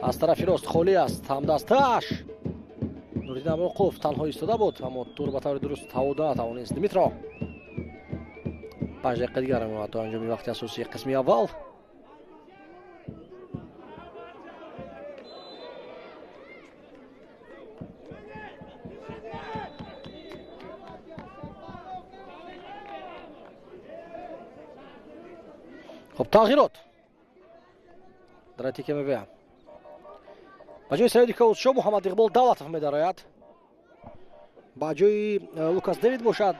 Аз тарафи рост холӣ аст ҳамдасташ. Нуриддин Ҳамроқулов танҳо истода буд, аммо тур ба таври дуруст ҳаво натавонист. Дмитро. 5 дақиқа дигар мемонад то анҷоми вақти асосии қисми аввал. Хуб, тағйирот дар ҳайати КМВА. Ба ҷои Саиди Ковчо Муҳаммад Иқбол Давлатов медарояд. Ба ҷои Лукас Дэвид бошад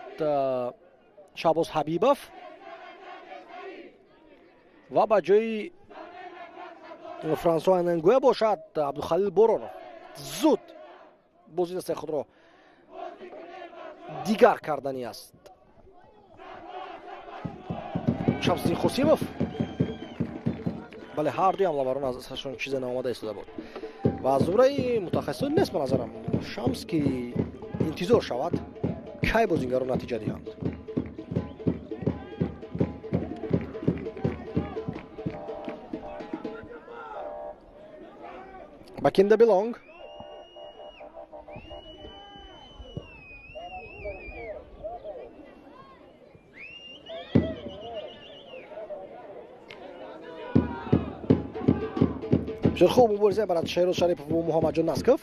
Шаҳбоз Ҳабибов ва ба ҷои Франсуа Ненгуя бошад Абдухалил Боронов. Зуд бозии дастаи худро дигар кардани аст. Шамсиддин Қосимов. Бале, ҳар дуи ҳамлаварон аз асашон чизе наомада истода буд ва аз зумраи мутахассисон нест ба назарам Шамс, ки интизор шавад кай бозингарон натиҷа диҳанд. Бакинда Билонг. Бисёр хуб мубориза мебарад Шеҳроз Шарипов бо Муҳаммадҷон Насков.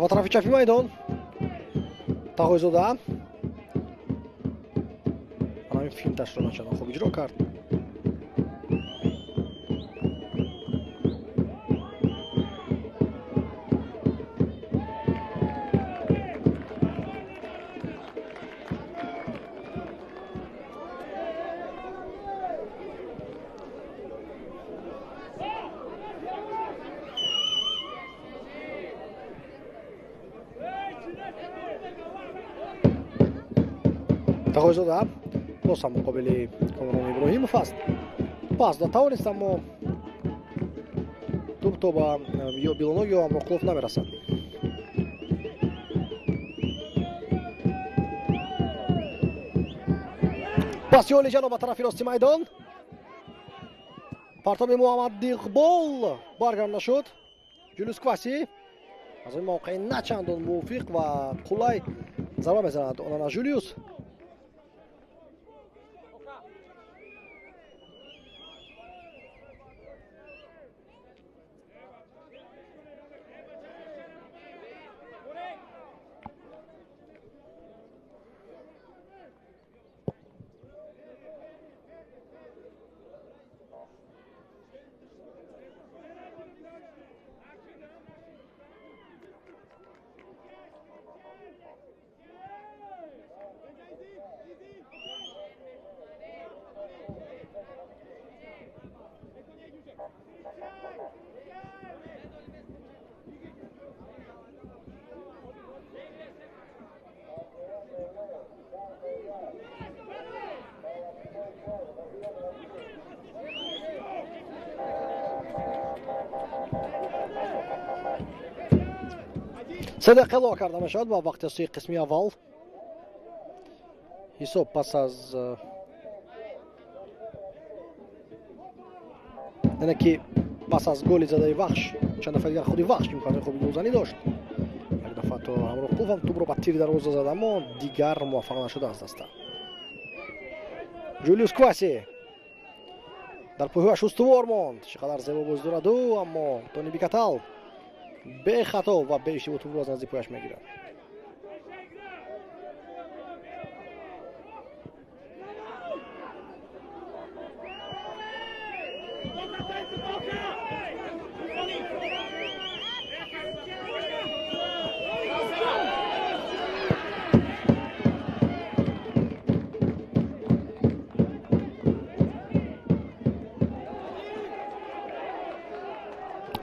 Ба тарафи чапи майдон Тағойзода ҳамин финташро начандон хуб иҷро кард. Тағойзода боз ҳам муқобили Комрон Иброҳимов аст. Пас дод тавонист, аммо тӯб то ба ё Билоног ё Амроқулов намерасад. Паси олиҷаноб ба тарафи рости майдон. Партоби Муҳаммад Иқбол баргам нашуд. Ҷулиус Кваси аз ин мавқеи начандон мувофиқ ва қулай зарба мезанад Онана Жулиус. Се дақиқа илова карда мешавад ба вақти асосии қисми аввал. Ҳисоб пас аз яъне ки пас аз голи задаи Вахш чанд дафъа дигар худи Вахш имкони хуби голзанӣ дошт. Як дафъа то Ҳамроқулов ҳам тӯбро ба тири дарвоза зад, аммо дигар муваффақ нашуда аз даста. Ҷулиус Кваси дар пойҳояш устувор монд. Чӣ қадар зебо бозӣ дорад ӯ, аммо Тони Бикатал бехато ва беиштибоҳ тӯбро аз назди пояш мегирад.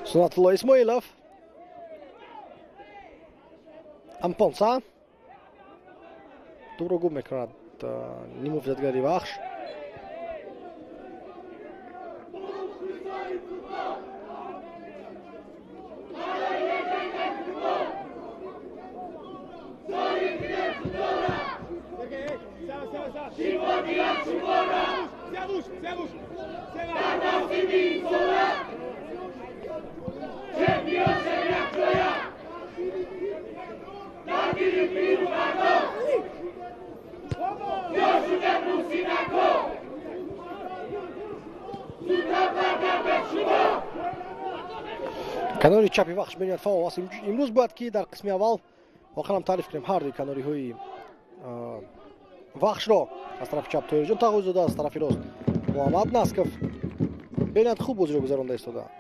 Сунатулло Исмоилов. Ампонса тӯбро гум мекунад нимуфизатгари Вахш. Канори чапи Вахш бениҳоят фаъол аст. Имрӯз бояд ки дар қисми аввал воқеан ҳам таъриф кунем ҳар дуи канориҳои Вахшро. Аз тарафи чап Тоҳирҷон Тағойзода, аз тарафи рост Муҳаммад Насков бениҳоят хуб бозиро гузаронда истодаанд.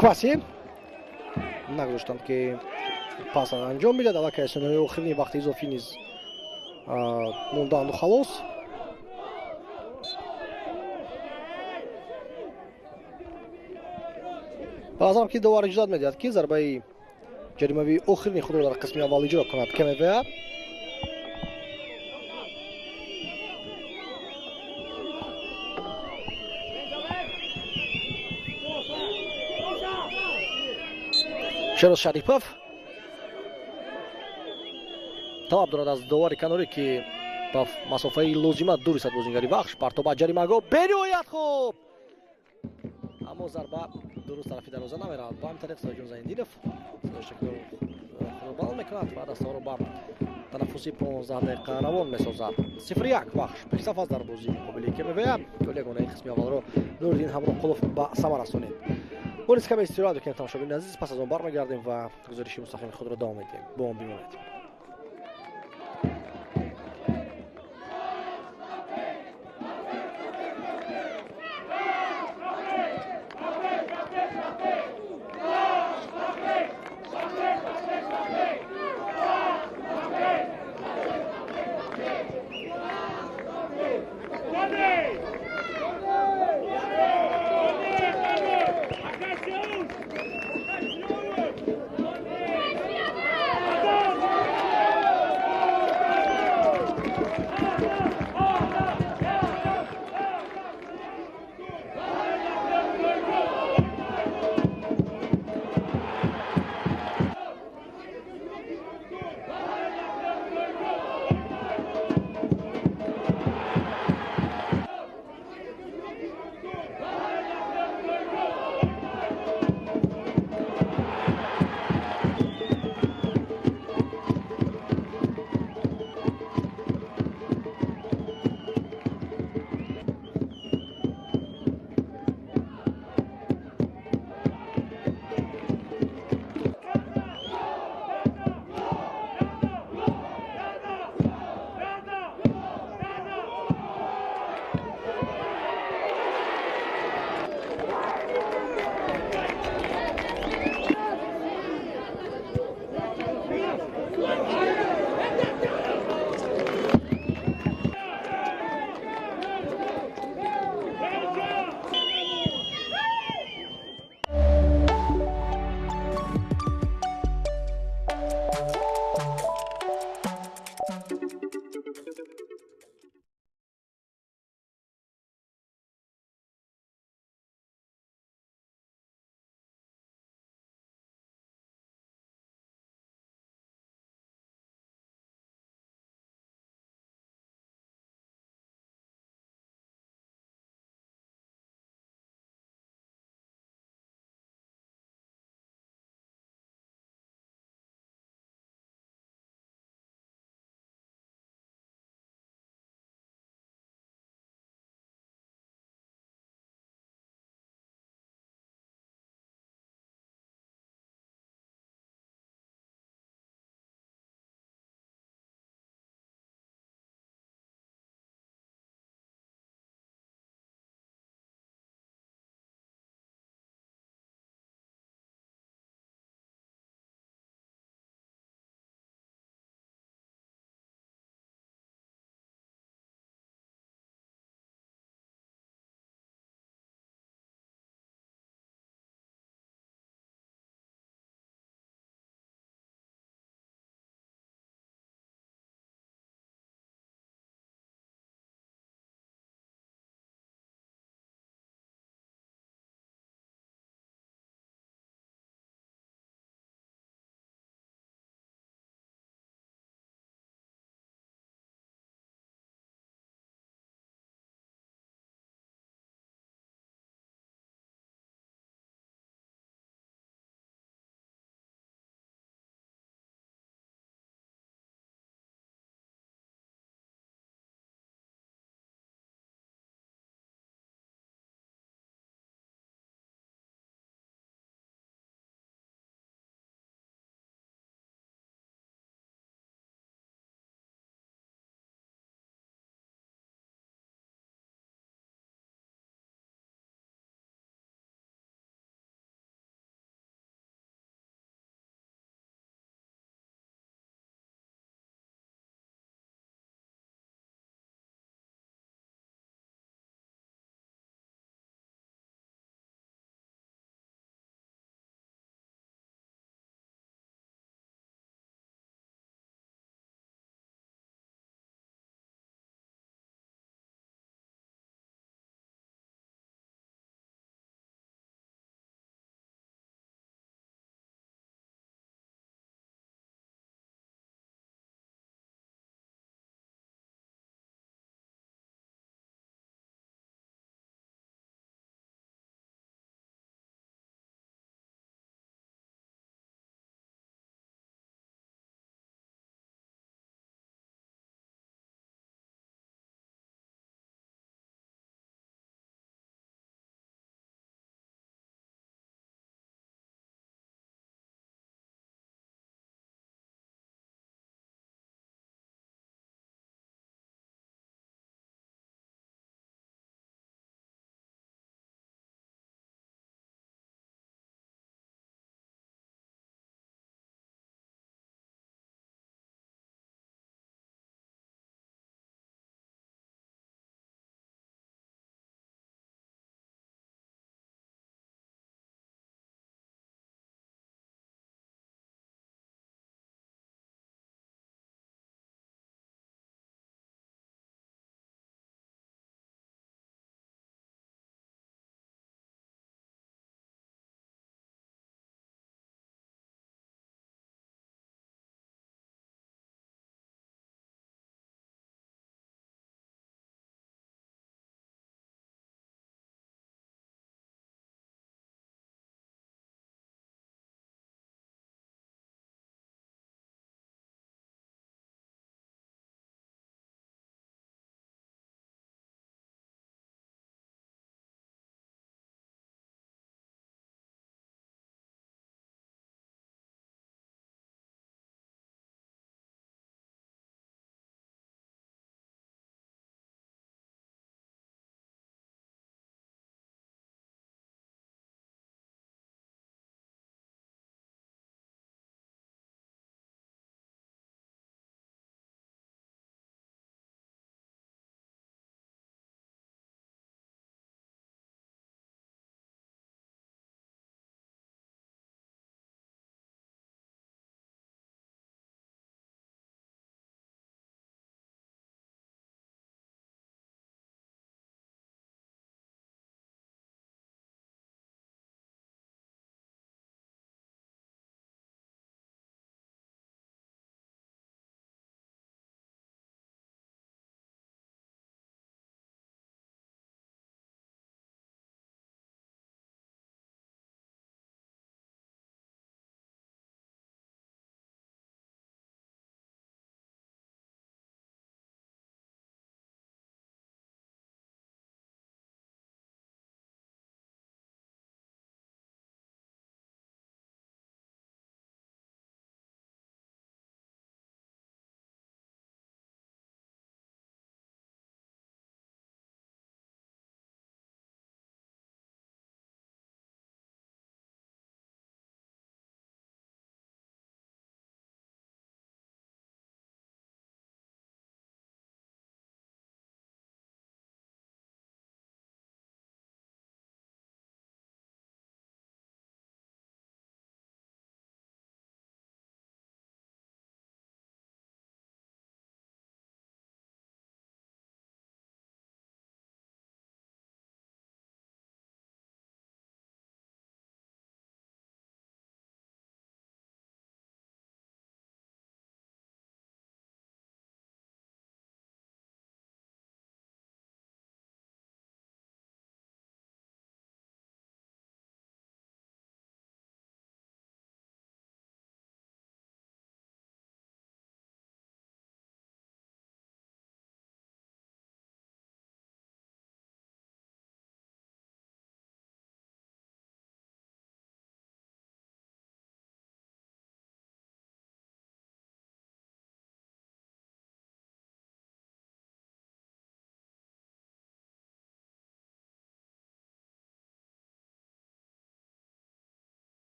Кваси нагузоштанд ки пас анҷом бидад. Аллакай сониҳои охирини вақти изофӣ низ мондаанду халос. Ба назарам, ки довар иҷозат медиҳад, ки зарбаи ҷаримавии охирини худро дар қисми аввал иҷро кунад КМВА. Шероз Шарипов талаб дорад аз довари канорӣ, ки ба масофаи лозима дур истад бозингари Вахш. Партоба ҷаримагоҳ, бениҳоят хуб, аммо зарба дуруст тарафи дарвоза намеравад. Ба ҳамин тариқ Сироҷон Зайниддинов худро баланд мекунад ва дастаҳоро ба танаффуси 15 дақиқа равон месозад. 0-1, Вахш пешсаф аст дар бозии муқобили КМВА. Голи ягонаи қисми аввалро Нуриддин Ҳамроқулов ба самар расонид. Мо низ каме истироҳат мекунем, тамошобини азиз, пас аз он бармегардем ва гузориши мустақими худро давом медиҳем. Бо он бимонед.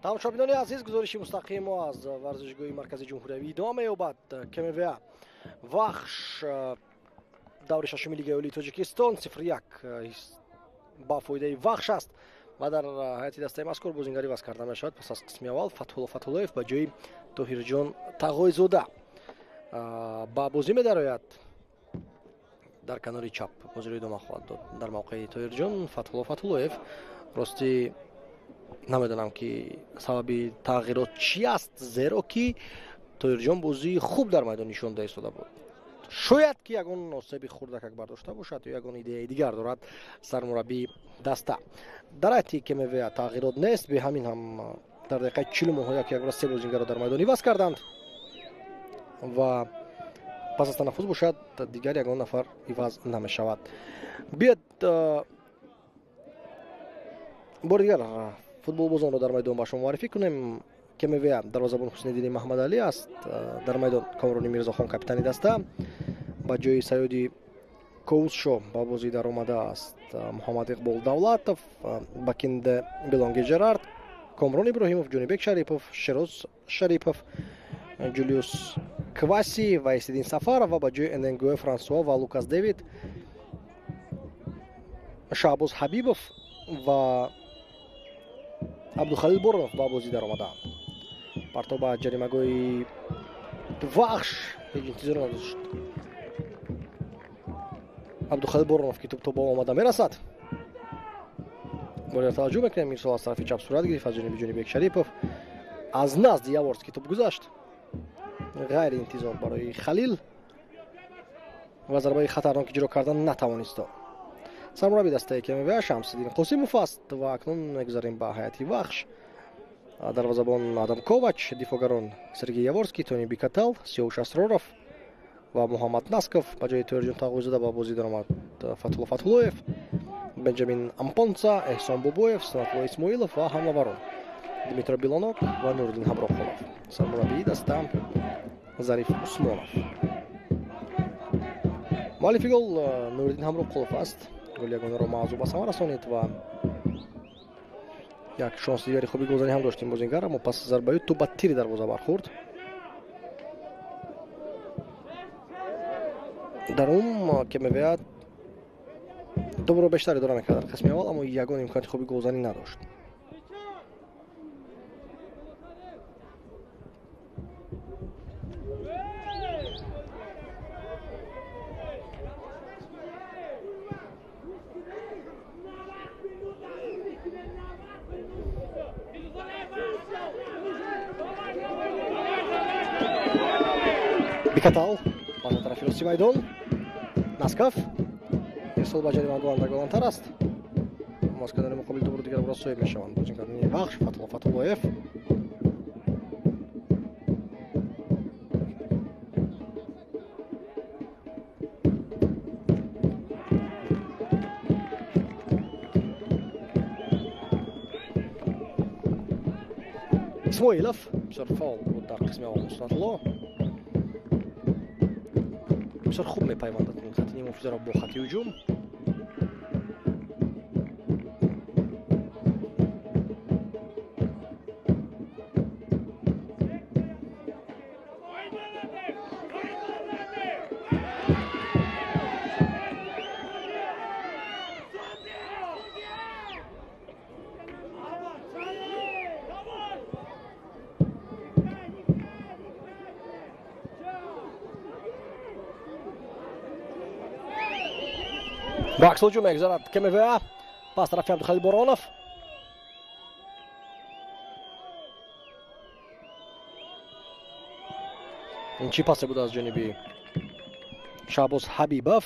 Тамошобинони азиз, гузориши мустақим мо аз варзишгоҳи маркази ҷумҳуриявӣ идома меёбад. КМВА Вахш, даври шашуми Лигаи Олии Тоҷикистон, 0-1 ба фоидаи Вахш аст ва дар ҳайати дастаи мазкур бозингари иваз карда мешавад. Пас аз қисми аввал Фатҳулло Фатҳуллоев ба ҷои Тоҳирҷон Тағойзода ба бозӣ медарояд. Дар канори чап бозиро идома хоҳад дод дар мавқеи Тоҳирҷон Фатҳулло Фатҳуллоев. Рости намедонам ки сабаби тағйирот чи аст, зеро ки Тоҳирҷон бозии хуб дар майдон нишон дода истода буд. Шояд ки ягон осеби хурдакак бардошта бошад ё ягон идеяи дигар дорад сармураббии даста. Дар ҳайати КМВА тағйирот нест, бе ҳамин ҳам дар дақиқаи 40 як якбора се бозингарро дар майдон иваз карданд ва пас аз танаффус бошад дигар ягон нафар иваз намешавад. Биёд бори дигар футболбозонро дар майдон ба шумо муаррифӣ кунем. КМВА дарвозабон Ҳусниддини Маҳмадалӣ аст. Дар майдон Комрони Мирзохон капитани даста, ба ҷои Саёди Ковусшо ба бозӣ даромадааст Муҳаммад Иқбол Давлатов, Бакинде Белонге Жерард, Комрон Иброҳимов, Ҷонибек Шарипов, Шероз Шарипов, Ҷулиус Кваси ва Исиддин Сафаров ва ба ҷои Эненгуэ Франсуа ва Лукас Дэвид, Шаҳбоз Ҳабибов ва Абдухалил Боронов ба бозӣ даромадаанд. Партов ба ҷаримагоҳи Вахш ҳеҷ интизор надошт. Абдухалил Боронов ки тӯб то ба омада мерасад. Бояд таваҷҷӯҳ мекунем, ирсол аз тарафи чап сурат гирифт аз ҷониби Ҷонибек Шарипов. Аз назди Яворский тӯб гузашт. Ғайриинтизор барои Халил ва зарбаи хатарнок иҷро кардан натавонист. Сармурабби дастаи КМВА Шамсиддин Қосимов аст ва акнун мегузарем ба ҳайати Вахш. Дарвозабон Адам Ковач, дифоъгарон Сергей Яворский, Тони Бикатал, Сиёвуш Асроров ва Муҳаммад Насков. Ба ҷои Тоҳирҷон Тағойзода ба бозӣ даромад Фатҳулло Фатҳуллоев, Бенҷамин Ампонца, Эҳсон Бобоев, Санатулло Исмоилов ва ҳамлаварон Дмитро Билонок ва Нуриддин Ҳамроҳқулов. Сармураббии даста Зариф Усмонов. Муаллифи гол Нуриддин Ҳамроҳқулов аст. Голи ягонаро маъзу ба самар расонид ва як шонси дигари хуби голзанӣ ҳам доштем бозингар, аммо пас зарбаи тӯб ба тири дарвоза бархӯрд. Дар умум КМВА тӯбро бештар идора мекард дар қисми аввал, аммо ягон имконияти хуби голзанӣ надошт. Бикатал ба тарафи рости майдон, Насков ирсол ба ҷаримагоҳ андаголантар аст. Аммо аз канори муқобил тӯбро дигар бора соҳиб мешаванд бозингарони Вахш. Фатҳулло Фатҳуллоев Исмоилов бисёр фаъол буд дар қисми аввал. Нусратулло бисёр хуб мепайвандад хати нимҳофизаро бо хати ҳуҷум. Ба аксҳуҷум мегузарад КМВА. Пас тарафи Абдухалил Боронов. Ин чӣ пасе буд аз ҷониби Шаҳбоз Ҳабибов?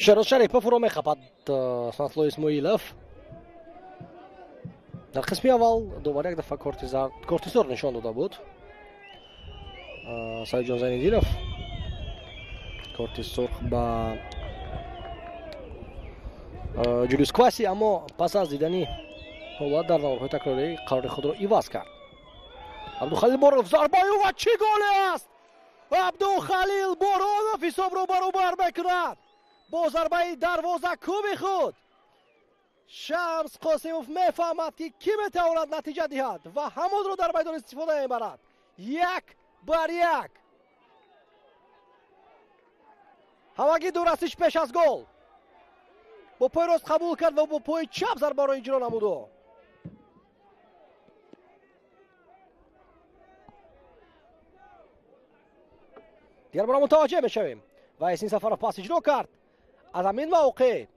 Шероз Шарипов ӯро мехапад Санатло Исмоилов. Дар қисми аввал довар як дафъа корти сурх нишон дода буд. Саидҷон Зайниддинов корти сурх ба Ҷулиус Кваси, аммо пас аз дидани ҳолат дар наворҳои такрорӣ қарори худро иваз кард. Абдухалил Боронов зарбаи ӯ ва чӣ голе аст! Абдухалил Боронов ҳисобро баробар мекунад бо зарбаи дарвозакӯби худ. Шамс Қосимов мефаҳмад, ки кӣ метавонад натиҷа диҳад ва ҳамонро дар майдон истифода мебарад. 1-1. Ҳамагӣ ду расиш пеш аз гол. Бо пои рост қабул кард ва бо пои чап зарбаро иҷро намуд. Дигар бора мутаваҷҷеҳ мешавем ва Эсин Сафаров пас иҷро кард аз ҳамин мавқеъ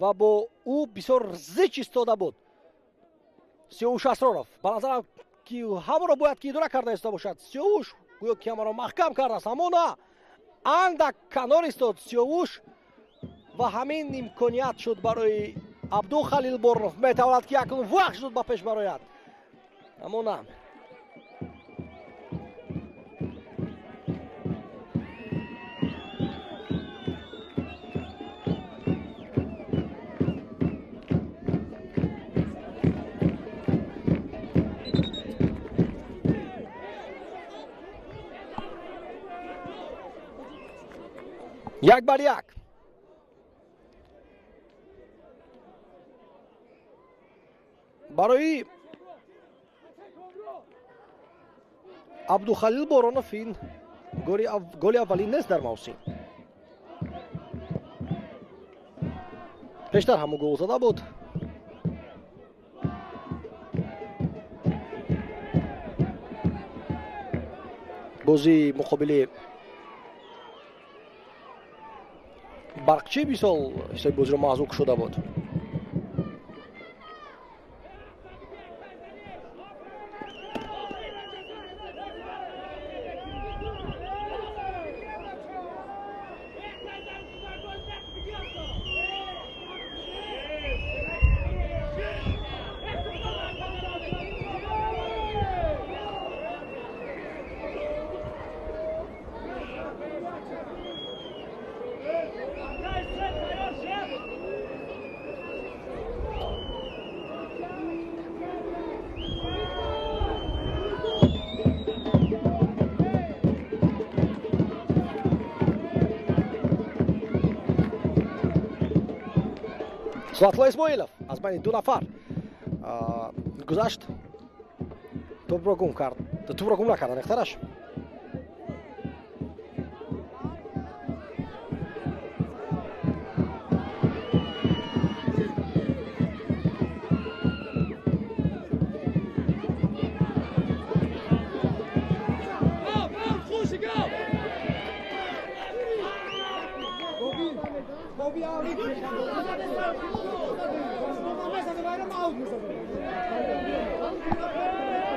ва бо ӯ бисёр зич истода буд Сиёвуш Асроров. Ба назарам ки ҳамаро бояд ки идора карда истода бошад. Сиёвуш гӯё ки ҳамаро маҳкам кардааст, аммо на, андак канор истод Сиёвуш ва ҳамин имконият шуд барои Абдухалил Боронов. Метавонад ки акнун вақт шуд ба пеш барояд, аммо на. 1-1. Барои Абдухалил Боронов ин голи аввалин нест дар мавсим. Пештар ҳамон гол зада буд. Бозии муқобили Барқчӣ бисол ҳисоби бозиро маҳзур шуда буд. Сулатло Исмоилов аз байни ду нафар гузашт, топро гум кард, топро гум накард, аниқтараш.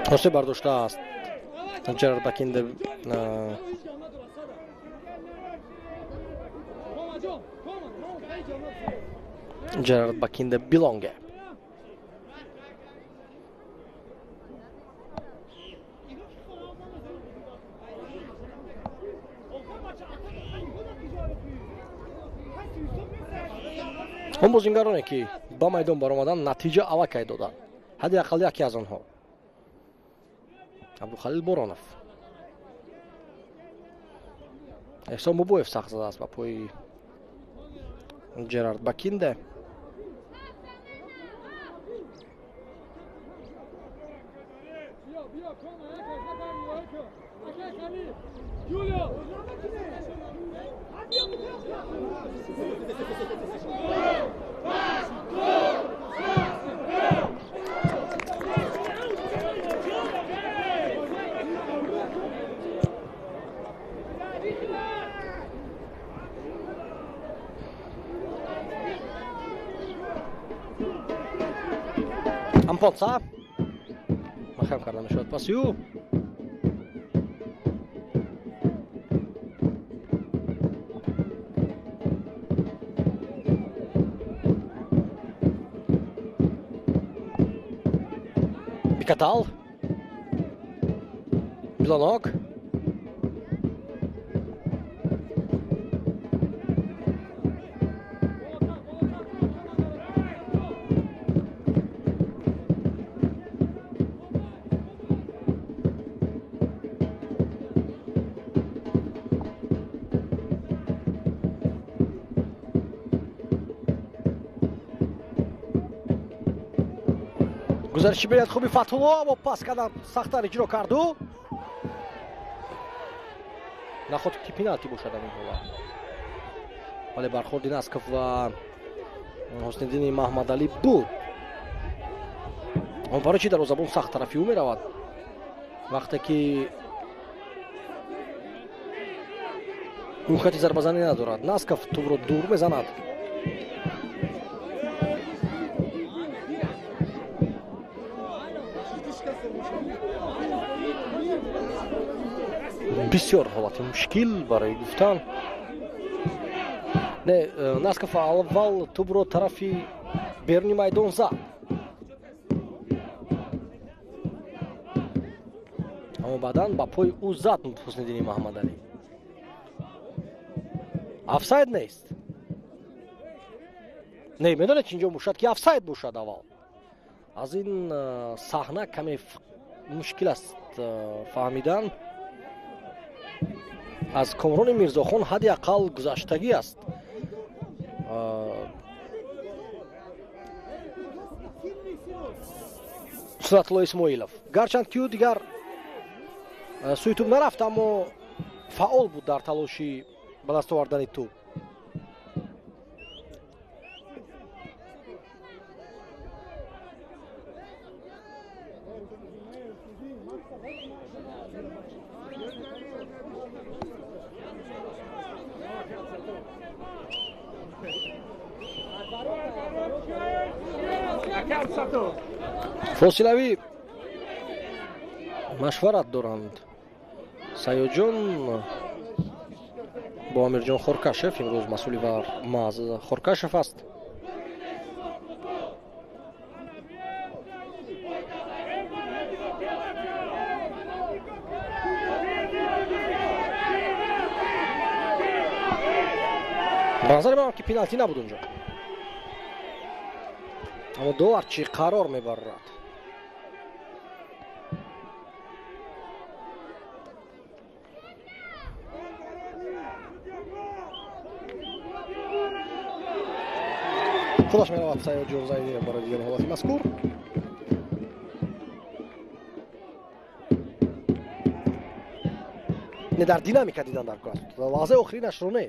Хосе бардоштааст Ҷерард Бакинде. Ҷерард Бакинде Билонге. Он бозингароне ки ба майдон баромаданд, натиҷа аллакай доданд. Ҳадди ақал яке аз онҳо Абдухалил Боронов. Эҳсон Бобоев сахт задааст ба пои Ҷерард Бакинде. Ампонса маҳкам карда мешавад паси ӯ. Бикатал. Білонок. Гузариши беяд хуби Фатҳулло, аммо пас кардан сахттар иҷро карду. Наход ки пеналти бошад ин ҳолат. Вале бархӯрди Насков ва Ҳусниддини Маҳмадалӣ буд. Он барои чӣ дарвозабон сахт тарафи ӯ меравад? Вақте ки имкони зарбазанӣ надорад. Насков тӯбро дур мезанад. Бисёр ҳолати мушкил барои гуфтан. Не, Насков аввал тӯбро тарафи беруни майдон зад. Аммо баъдан ба пои ӯ зад Ҳусниддини Маҳмадалӣ. Офсайд нест. Не, медонед инҷо бошад ки офсайд бошад аввал. Аз ин саҳна каме мушкил аст фаҳмидан. Аз Комрони Мирзохон ҳадди ақал гузаштагӣ аст. Сунатулло Исмоилов. Гарчанд ки ӯ дигар сӯи тӯб нарафт, аммо фаъол буд дар талоши ба даст овардани тӯб. Фосилавӣ машварат доранд Саёдҷон бо Амирҷон Хоркашев. Имрӯз масъули вар Маз Хоркашев аст. Ба назари ман ки пеналти набуд унҷо, аммо довар чӣ қарор мебарад? Худаш меравад Саёдҷон Зайдиев барои дидани ҳолати мазкур. Не, дар динамика дидан дар кор аст. Лаҳзаи охиринашро не,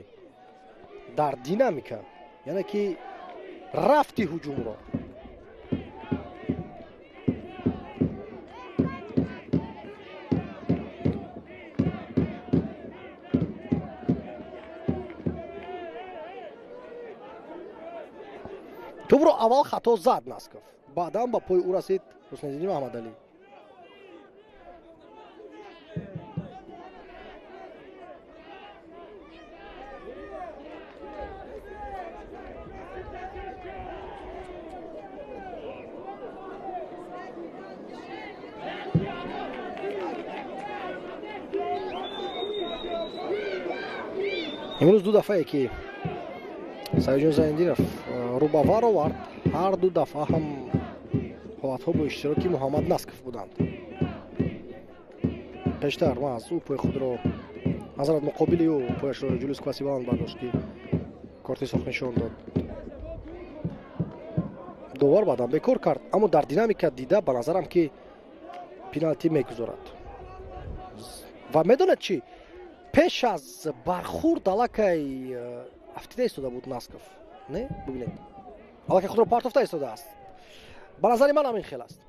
дар динамика, яъне ки рафти ҳуҷумро. Тӯбро аввал хато зад Насков, баъдан ба пои ӯ расид Ҳусниддини Маҳмадалӣ. Имрӯз ду дафъае ки Саёдҷон Зайниддинов рӯ ба вар овард, ҳар ду дафъа ҳам ҳолатҳо бо иштироки Муҳаммад Насков буданд. Пештар маз ӯ пои худро назарат муқобили ӯ пояшро Ҷулиус Кваси баланд бардошт, ки корти сурх нишон дод. Довар баъдан бекор кард, аммо дар динамика дида ба назарам ки пеналти мегузорад. Ва медонед чӣ? Пеш аз бархӯрд аллакай афтида истода буд Насков. Не? Бибинед. Аллакай худро партофта истодааст. Ба назари ман ҳамин хел аст.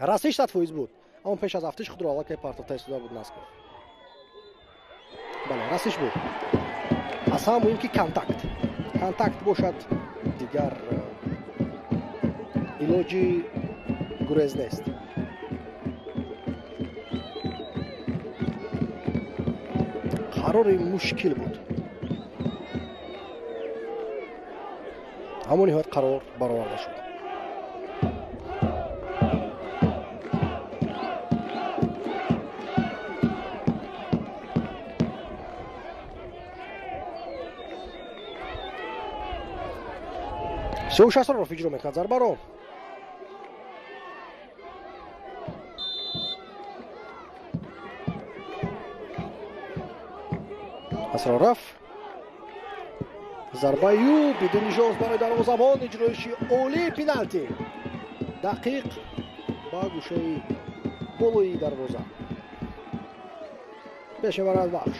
Расиш 100% буд, аммо пеш аз афтиш худро аллакай партофта истода буд Насков. Бале, расиш буд. Аз ҳама муҳим ки контакт. Контакт бошад, дигар илоҷи гурез нест. Қарори мушкил буд, аммо ниҳоят қарор бароварда шуд. Сиёвуш Асроров иҷро мекунад зарбаро. Асроров зарбаю бидуни шонс барои дарвозабон, иҷроиши олии пеналти, дақиқ ба гӯшаи болои дарвоза пеш мебарад Вахш.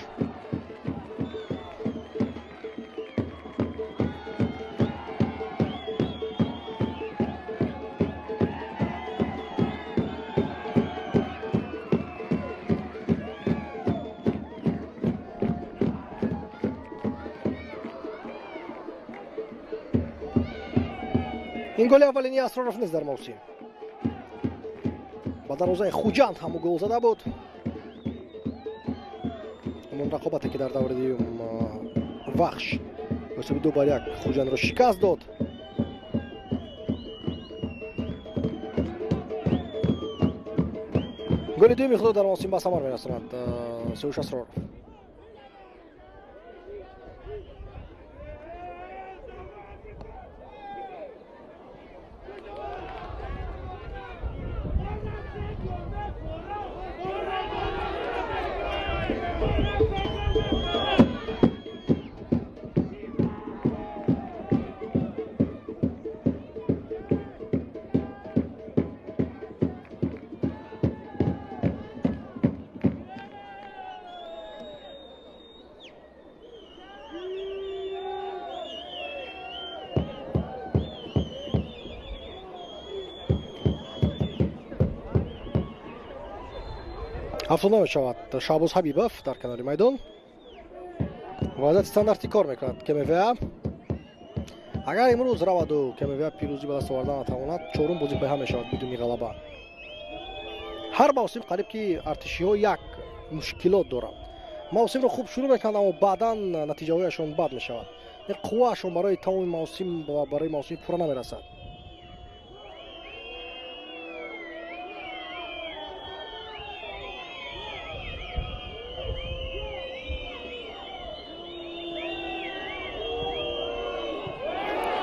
Ин голи аввалини Асроров нест дар мавсим. Ба дарвозаи Хуҷанд ҳаму гол зада буд. Ҳамон рақобате ки дар даври дуюм Вахш бо ҳисоби 2-1 Хуҷандро шикаст дод. Голи дуюми худро дар мавсим ба самар мерасонад Сиёвуш Асроров. Ҳафтона мешавад Шаҳбоз Ҳабибов дар канори майдон. Вазъияти стандартӣ кор мекунад КМВА. Агар имрӯз раваду КМВА пирӯзӣ ба даст овардан натавонад, чорум бозӣ пойҳам мешавад бидуни ғалаба. Ҳар мавсим қариб ки артишиҳо як мушкилот доранд. Мавсимро хуб шурӯъ мекунанд, аммо баъдан натиҷаҳояшон бад мешавад. Қувваашон барои тамоми мавсим ва барои мавсими пурра намерасад.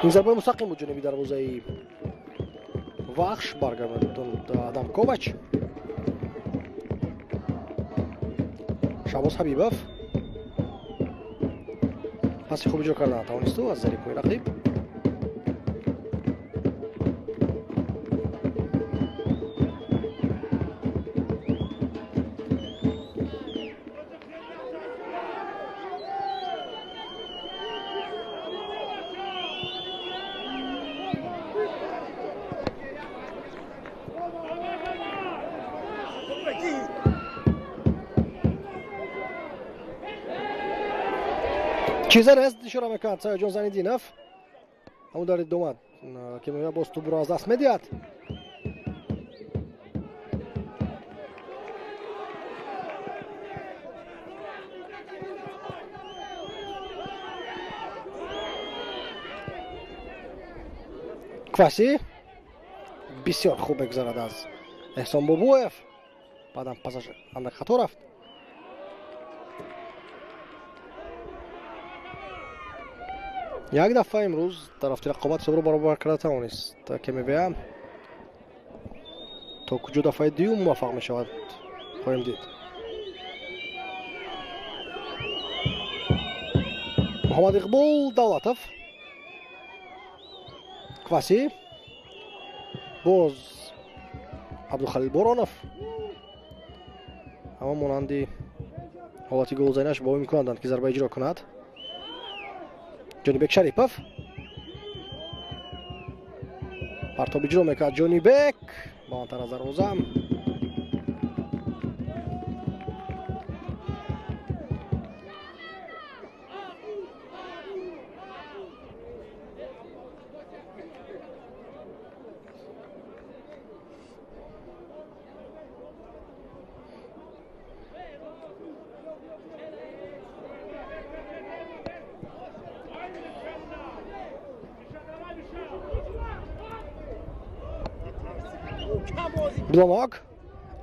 Ин зарбаи мустақим буд ҷониби дарвозаи Вахш, баргардонд Адам Ковач. Шаҳбоз Ҳабибов паси хуб иҷро карда натавонисту аз зари пои рақиб. Чизе нест, ишора мекунад Саёҷон Зайниддинов. Ҳамун дар идома КМВА боз тӯбро аз даст медиҳад. Кваси бисёр хуб мегузарад аз Эҳсон Бобоев, баъдан пасаш андак хато рафт. Як дафъа имрӯз тарафти рақобат ҳисобро баробар карда тавонист КМВА. То куҷо дафъаи дуюм муваффақ мешавад хоҳем дид. Муҳаммад Иқбол Давлатов, Кваси, боз Абдухалил Боронов. Ҳама монанди ҳолати голзанаш бо имкон доданд ки зарба иҷро кунад. Ҷонибек Шарипов партоб иҷро мекард. Ҷонибек баландтар аз дарвоза. Билонок,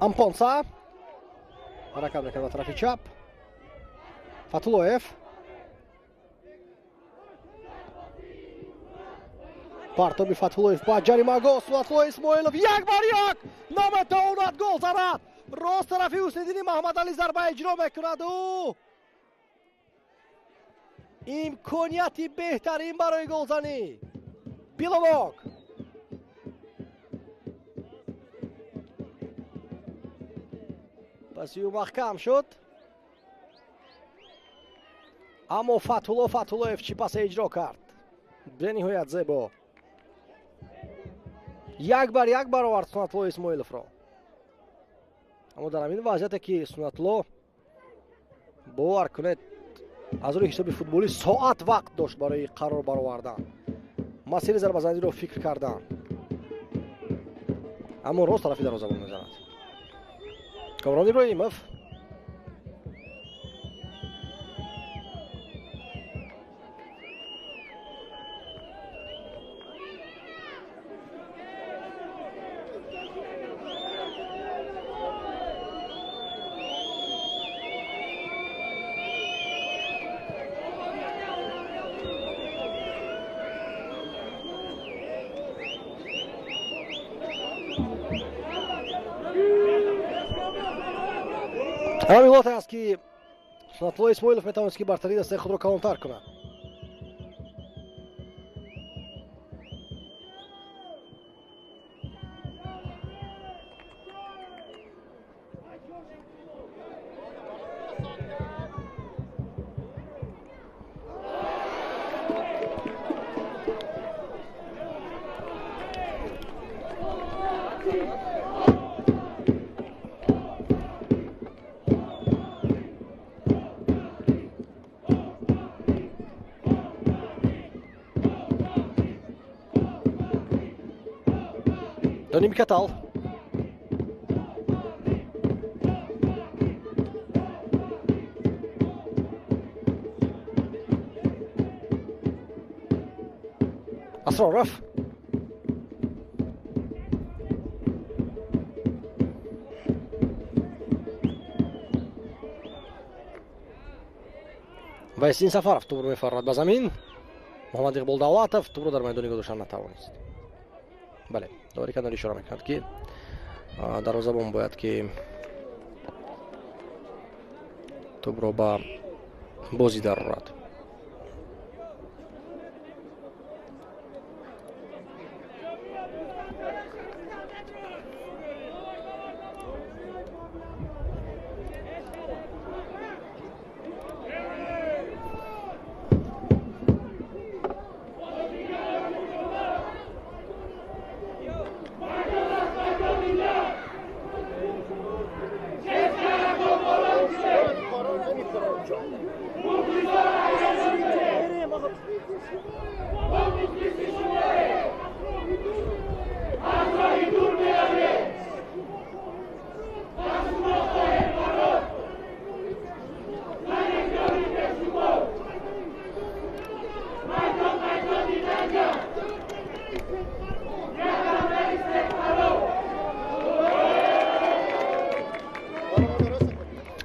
Ампонса ҳаракат мекард ба тарафи чап. Фатуллоев Партоби Фатҳуллоев ба ҷаримагоҳ, Сунатулло Исмоилов 1-1 наметавонад гол занад. Рост тарафи Ҳусниддини Маҳмадалӣ зарба иҷро мекунад. Ӯ имконияти беҳтарин барои голзанӣ. Билонок. Паси ӯ маҳкам шуд. Аммо Фатҳулло Фатҳуллоев чӣ пасе иҷро кард? Бениҳоят зебо. 1-1 баровард Сунатулло Исмоиловро. Аммо дар ҳамин вазъияте ки Сунатулло, бовар кунед, аз рӯи ҳисоби футболӣ соат вақт дошт барои қарор баровардан, масири зарбазаниро фикр кардан, аммо рост тарафи дарвозабон мезанад. Комрон Иброҳимов. Ҳамин ҳолате аст ки Сунатулло Исмоилов метавонист ки бартарии дастаи худро калонтар кунад. Доним Катал. Асроров. Вайсин Сафаров тӯбро мефаррад ба замин. Муҳаммад Иқбол Давлатов тӯбро дар майдони гузоштан натавонист. Бале, довари канор ишора мекунад ки дарвозабон бояд ки тӯбро ба бозӣ дарорад.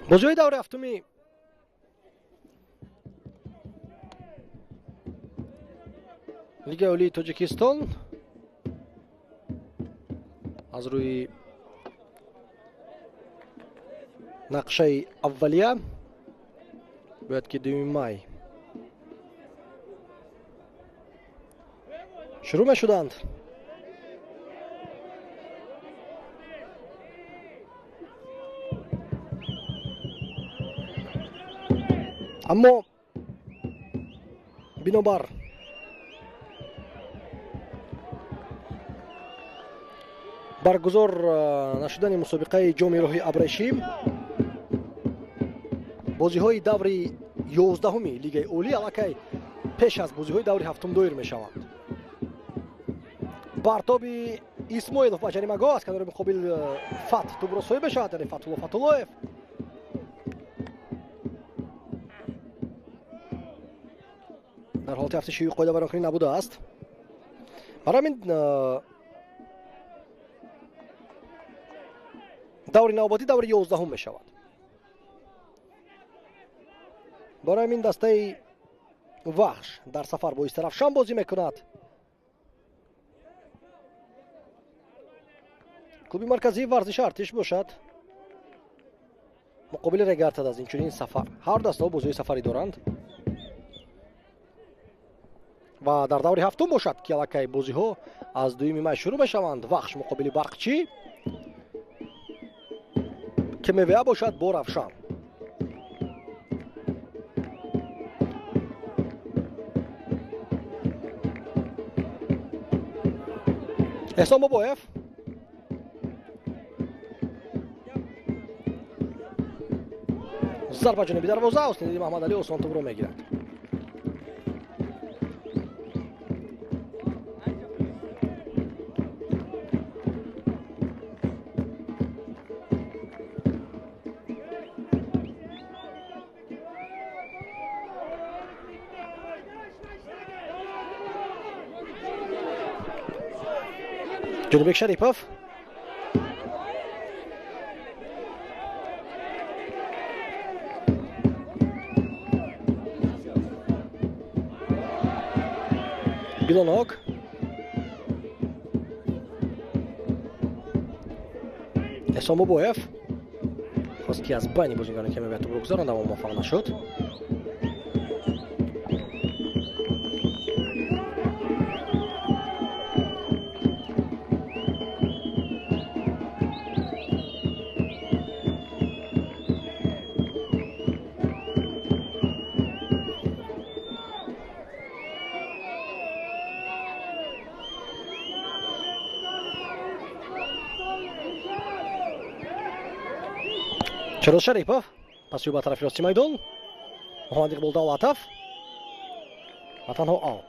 Бозиҳои даври ҳафтуми Лигаи Олии Тоҷикистон аз рӯи нақшаи аввалия бояд ки 2 май шурӯъ мешуданд. Аммо бинобар баргузор нашудани мусобиқаи ҷоми роҳи абрешим, бозиҳои даври 11-уми Лигаи Олӣ аллакай пеш аз бозиҳои даври 7-ум доир мешаванд. Партоби Исмоилов ба ҷаримагоҳ аз канори муқобил Фат тӯбро соҳиб мешавад, яъне Фатулло Фатуллоев. Дар ҳолати ҳафтиши қоидавайронкунӣ набудааст. Барои ҳамин даври навбатӣ даври 11-ум мешавад. Барои ҳамин дастаи Вахш дар сафар бо Истарафшан бозӣ мекунад. Клуби марказии варзиши Артиш бошад муқобили Регартад аз инчунин сафар. Ҳар дастаҳо бозиҳои сафарӣ доранд ва дар даври ҳафтум бошад, ки аллакай бозиҳо аз 2 май шурӯъ мешаванд. Вахш муқобили Барқчӣ, КМВА бошад бо Равшан. Эҳсон Бобоев зарба ҷониби дарвоза, Ҳусниддин Маҳмадалӣ осон тӯбро мегирад. Ҷонибек Шарипов Билонок Эҳсон Бобоев хост, ки аз байни бозигарони КМВА тӯбро гузаронд, аммо муваффақ нашуд. Шероз Шарипов пасӣ ба тарафи рости майдон, Муҳаммад Иқбол Давлатов ва танҳо аут.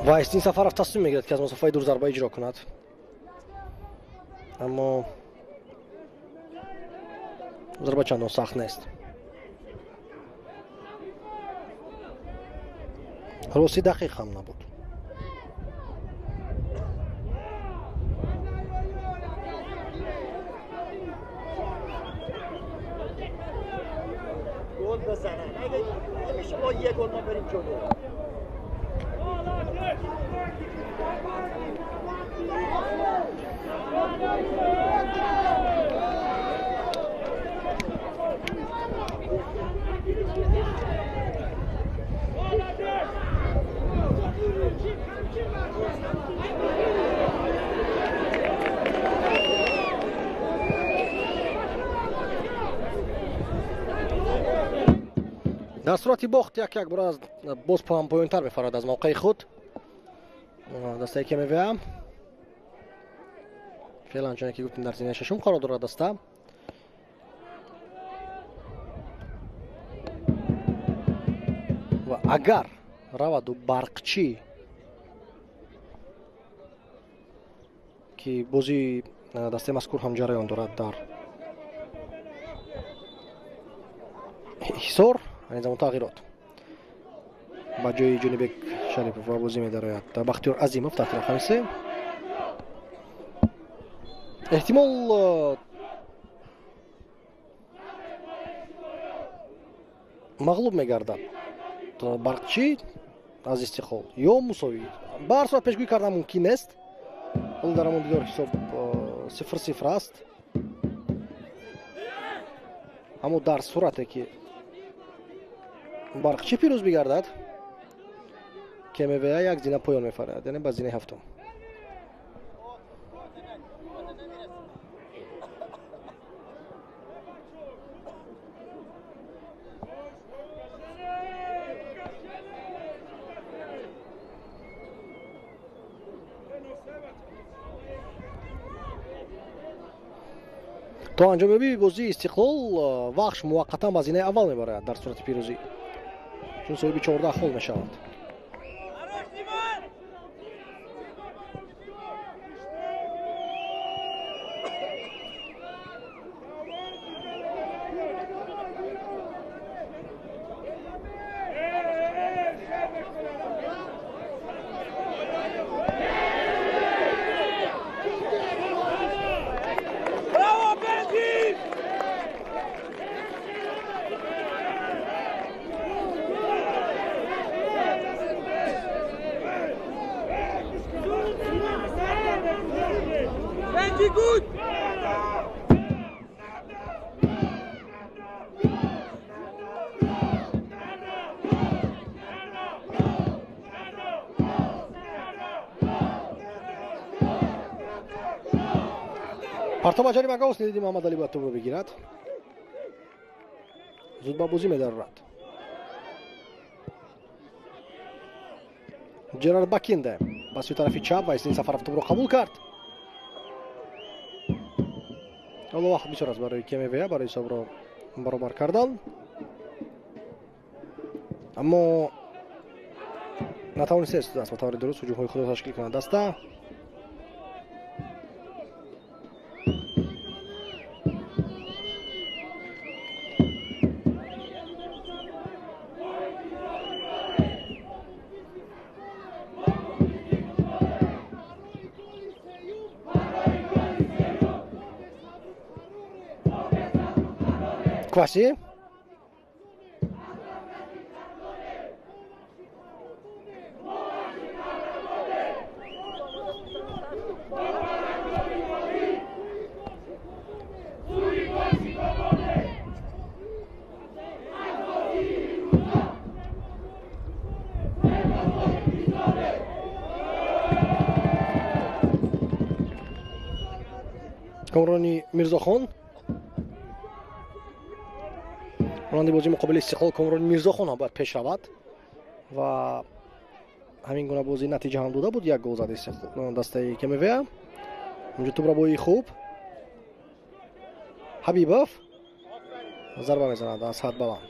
Ва Истин Сафаров тасмим мегирад, ки аз масофаи дур зарба иҷро кунад, аммо зарба чандон сахт нест. Рости дақиқ ҳам набуд. گل بزنن، اگه نمیشه با یه گل ما بریم جلو. Дар сурати бохт як бор аз боз поёнтар мефарад аз мавқеи худ дастаи КМВА. Феълан, чуне ки гуфтем, дар зинаи шашум қарор дорад даста. Ва агар раваду Барқчӣ, ки бозии дастаи мазкур ҳам ҷараён дорад дар Ҳисор, айни замон тағйирот ба ҷои Ҷонибек Шарипов ва бозӣ медарояд Бахтиёр Азимов таҳти рақами 3. Эҳтимол мағлуб мегардад Барқчӣ аз Истиқлол ё мусовӣ. Ба ҳар сурат пешгӯӣ кардан мумкин нест. Ҳоло дар ҳамон дидор ҳисоб 0-0 аст, аммо дар сурате ки Барқчӣ пирӯз бигардад, КМВА як зина поён мефарад, яъне ба зинаи ҳафтум. То анҷомёбии бозии Истиқлол Вахш муваққатан ба зинаи аввал мебарад дар сурати пирӯзӣ, чун соҳиби 14 хол мешавад. Партоба ҷаримагоҳ Ҳусниди Муҳаммадалӣ бояд тӯбро бигирад. Зуд ба бозӣ медарорад. Ҷерард Бакинде ба сӯи тарафи чап ва Ҳусни Сафаров тӯбро қабул кард. Ҳоло вақт бисёр аст барои КМВ барои ҳисобро баробар кардан. Аммо натавонистааст ба таври дуруст ҳуҷумҳои худро ташкил кунад даста. Кваси. Комрони Мирзохон. Монанди бозии муқобили Истиқлол Комрони Мирзохон ҳам бояд пеш равад ва ҳамин гуна бозӣ натиҷа ҳам дода буд. Як гол зад Истиқлол дастаи КМВ. Инҷо тӯбрабоии хуб. Ҳабибов зарба мезанад аз ҳад баланд.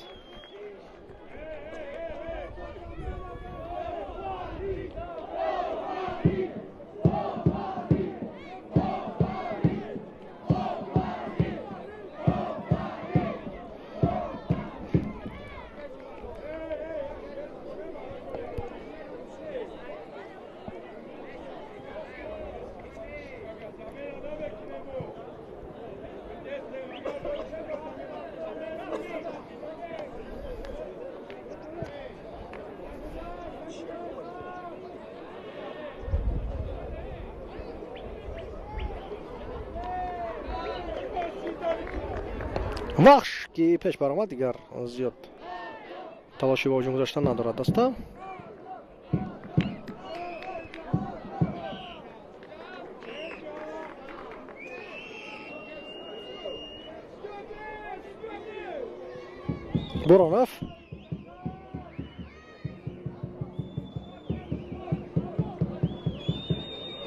Вахш ки пеш баромад, дигар зиёд талоши ба ҳуҷум гузоштан надорад даста. Боронов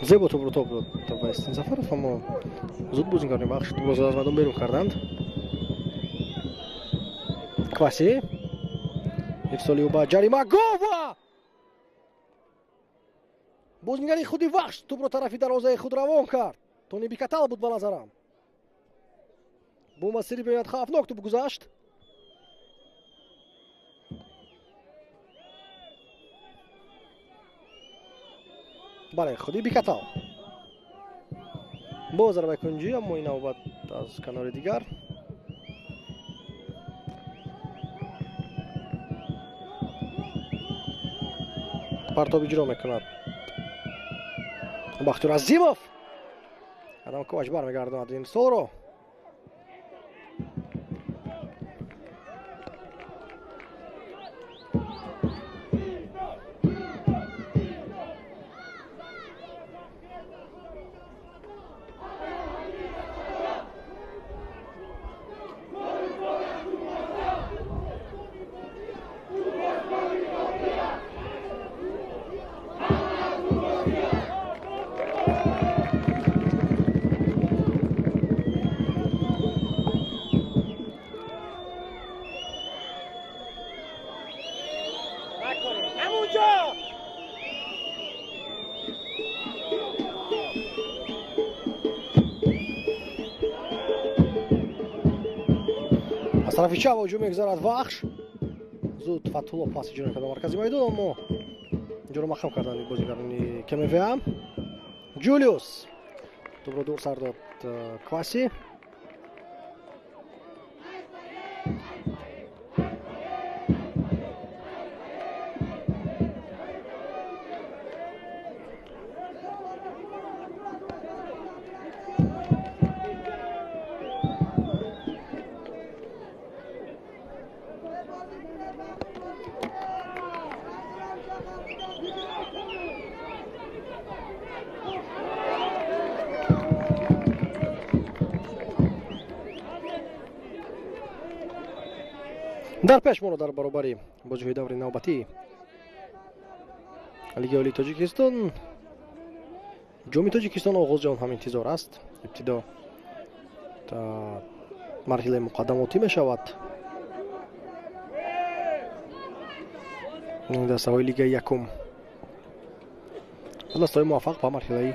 зебо тӯбро тоб дод ба Истин Сафаров, аммо зуд бозингарони Вахш тӯбро аз майдон берун карданд. Кваси ирсоли ӯ ба ҷаримагоҳ ва бозингари худи Вахш тӯбро тарафи дарвозаи худ равон кард. Тони Бикатал буд ба назарам. Бо масири беояд хавфнок тӯб гузашт. Бале, худи Бикатал бо зарбаи кунҷӣ, аммо ин навбат аз канори дигар. Партоб иҷро мекунад Бахтиёр Азимов. Адам Ковач бармегардонад ин солро. Аз тарафи чап ҳуҷум мегузарад Вахш. Зуд Фатҳулло пас иҷро кард ба маркази майдон, аммо инҷоро маҳкам карданд бозигарони КМВ. Ҷулиус тӯбро дур сар дод Кваси. Дар пеш моро дар баробари бозиҳои даври навбатии Лигаи Олии Тоҷикистон Ҷоми Тоҷикистон оғози он ҳам интизор аст. Ибтидо марҳилаи муқаддамотӣ мешавад. Дастаҳои Лигаи якум дастаҳои муваффақ ба марҳилаи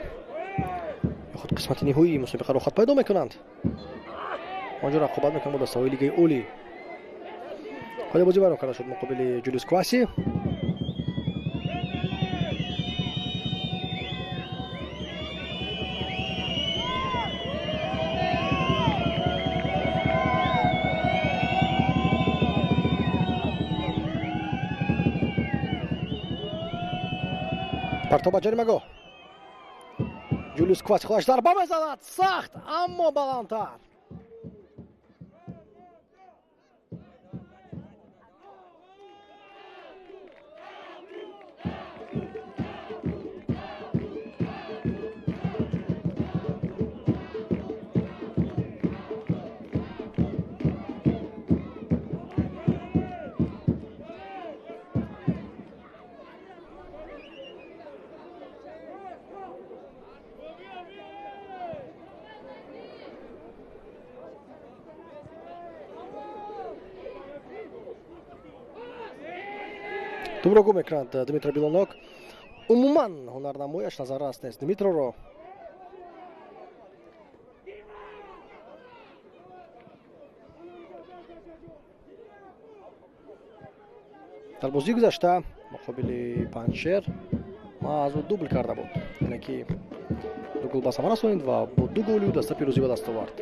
худ қисмати ниҳоии мусобиқа роҳхат пайдо мекунанд. Онҷо рақобат мекунанд бо дастаҳои Лигаи Олӣ. Ҳоли бозӣ вайрон карда шуд муқобили Ҷулиус Кваси. Партоб ба ҷаримагоҳ. Ҷулиус Кваси худаш зарба мезанад, сахт, аммо баландтар. Тӯбро гум мекунад Дмитро Билонок. Умуман ҳунарнамояш назаррас нест Дмитроро. Дар бозии гузашта муқобили Панҷшер аз ӯ дубл карда буд, яъне ки ду гол ба самар расонид ва бо ду голи ӯ даста пирӯзӣ ба даст овард.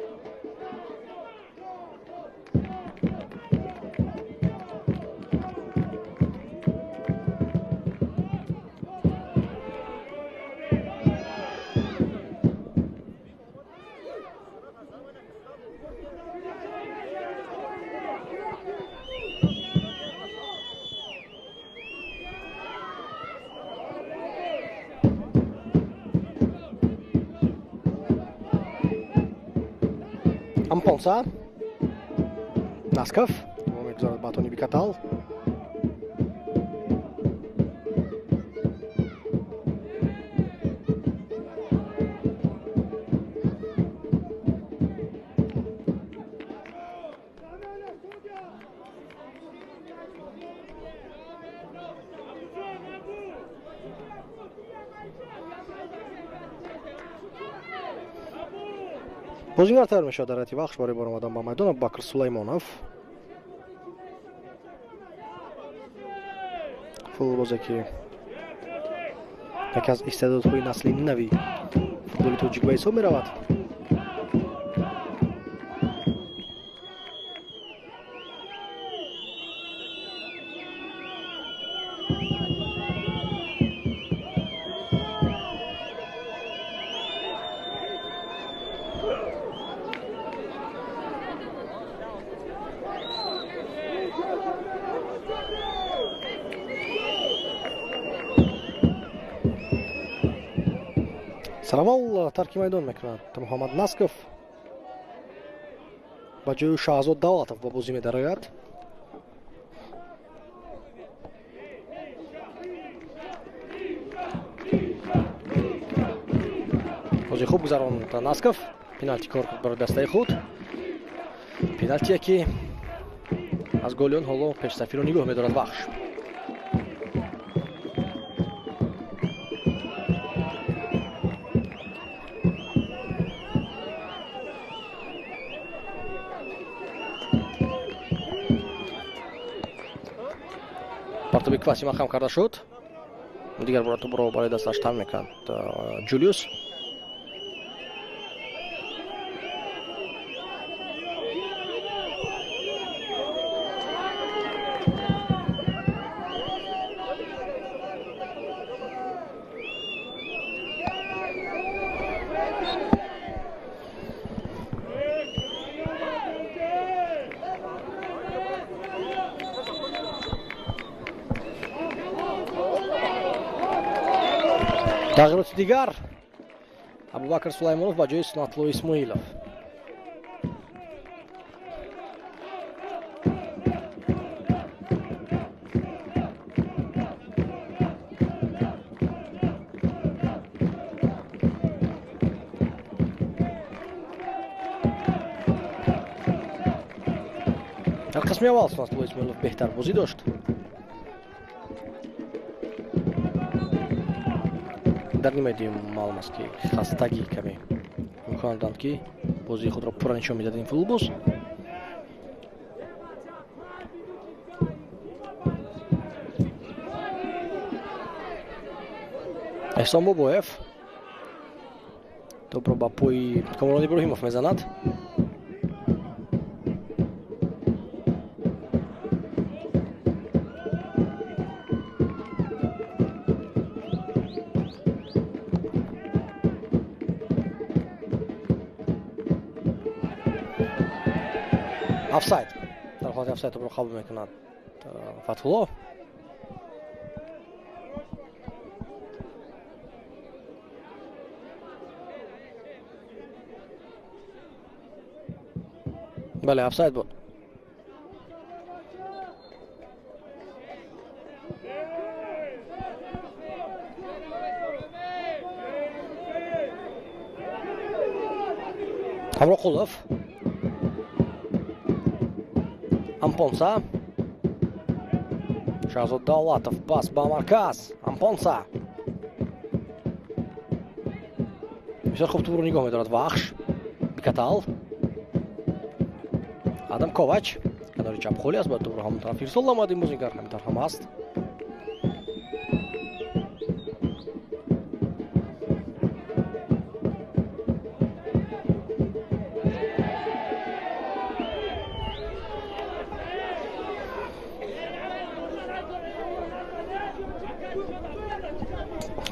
Ампонса. Насков мегузарад ба Тони Бикатал. Бозингар тайёр мешавад дар ҳайати Вахш барои баромадан ба майдон Абубакр Сулаймонов. Футболбозе ки яке аз истеъдодҳои насли нави футболи тоҷик ба ҳисоб меравад. Сараввал тарки майдон мекунад Муҳаммад Насков. Ба ҷои Шаҳзод Давлатов ба бозӣ медарояд. Бозии хуб гузаронд Насков. Пеналти кор кард барои дастаи худ. Пеналтие ки аз голи он ҳоло пешсафиро нигоҳ медорад Вахш. Партоби Кваси маҳкам карда шуд. Дигар бора тӯбро барои дасташ тан мекунад Ҷулиус. Тағйироти дигар Абубакр Сулаймонов ба ҷои Сунатулло Исмоилов. Дар қисми аввал Сунатулло Исмоилов беҳтар бозӣ дошт. Дар нимаи дуюм маълум аст, ки хастагӣ каме имкон доданд, ки бозии худро пурра нишон медиҳад ин футболбоз. Эҳсон Бобоев топро ба пои Комрон Иброҳимов мезанад. Офсайд. Дар ҳолати офсайд топро қабул мекунад Фатҳулло. Бале, офсайд буд. Ҳамроқулов, Ампонса, Шаҳзод Давлатов, пас ба марказ, Ампонса. Бисёр хуб тӯбро нигоҳ медорад Вахш, Бикатал, Адам Ковач, канори чап холӣ аст, бояд тӯбро ҳамон тараф ирсол намояд, ин бозингар ҳамин тараф ҳам аст.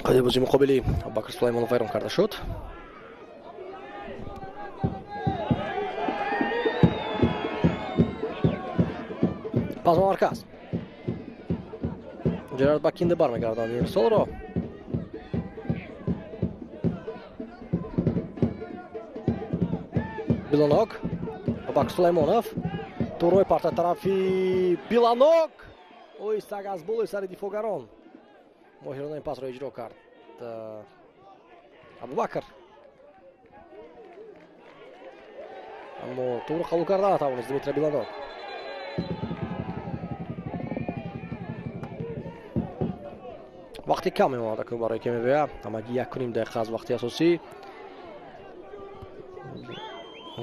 Қайди бозии муқобили Абубакр Сулаймонов вайрон карда шуд. Пас ба марказ. Жерард Бакинде бармегардонад ирсолро. Билонок, Абубакр Сулаймонов тӯбро мепартад тарафи Билонок. Ой, саг аз болои сари дифоъгарон моҳирона ин пасро иҷро кард Абубакр, аммо тӯбро қабул карда натавонист Дмитрий Билонок. Вақти кам мемонад акнун барои КМВА, ҳамагӣ 1,5 дақиқа аз вақти асосӣ.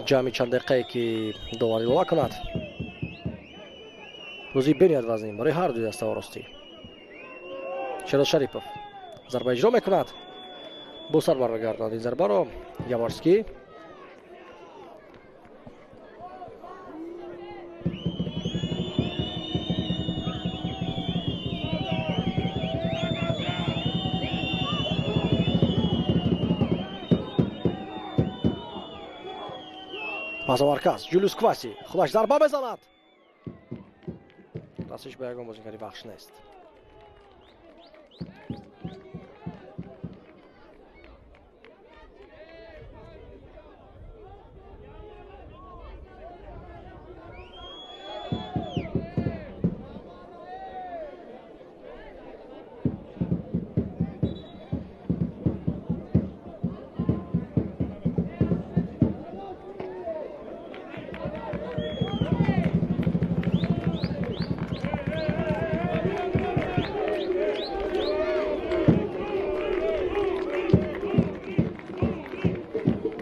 Ҷамъи чанд дақиқае ки довар илова кунад. Бозии бениҳоят вазнин барои ҳар дуи дастаҳо ростӣ. Шероз Шарипов зарба иҷро мекунад. Бо сар бармегардонад ин зарбаро Яворский. Пас ба марказ, Ҷулиус Кваси худаш зарба мезанад. Расиш ба ягон бозингари Вахш нест.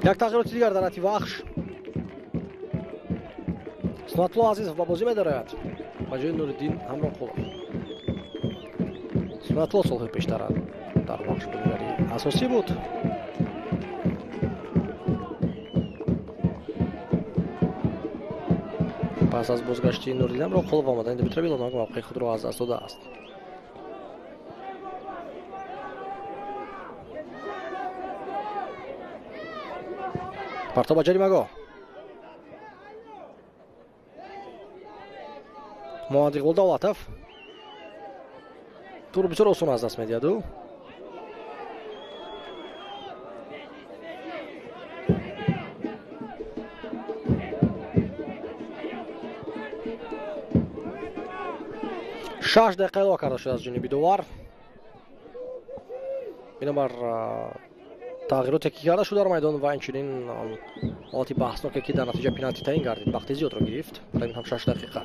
Як тағйироти дигар дар ҳайати Вахш. Сунатулло Азизов ба бозӣ медарояд ба ҷои Нуриддин Ҳамроқулов. Сунатулло солҳои пештара дар Вахш бозигари асосӣ буд. Пас аз бозгашти Нуриддин Ҳамроқулов омадани Дмитрий Билонок мавқеи худро аз даст додааст. Партоб ба ҷаримагоҳ. Муҳаммад Иқбол Давлатов тӯбро бисёр осон аз даст медиҳад ӯ. Шаш дақиқа илова карда шуд аз ҷониби довар. Бинобар Тағйироте ки карда шуд дар майдон ва инчунин ҳолати баҳсноке ки дар натиҷа пеналти таъин гардид, вақти зиёдро гирифт, барои ин ҳам 6 дақиқа.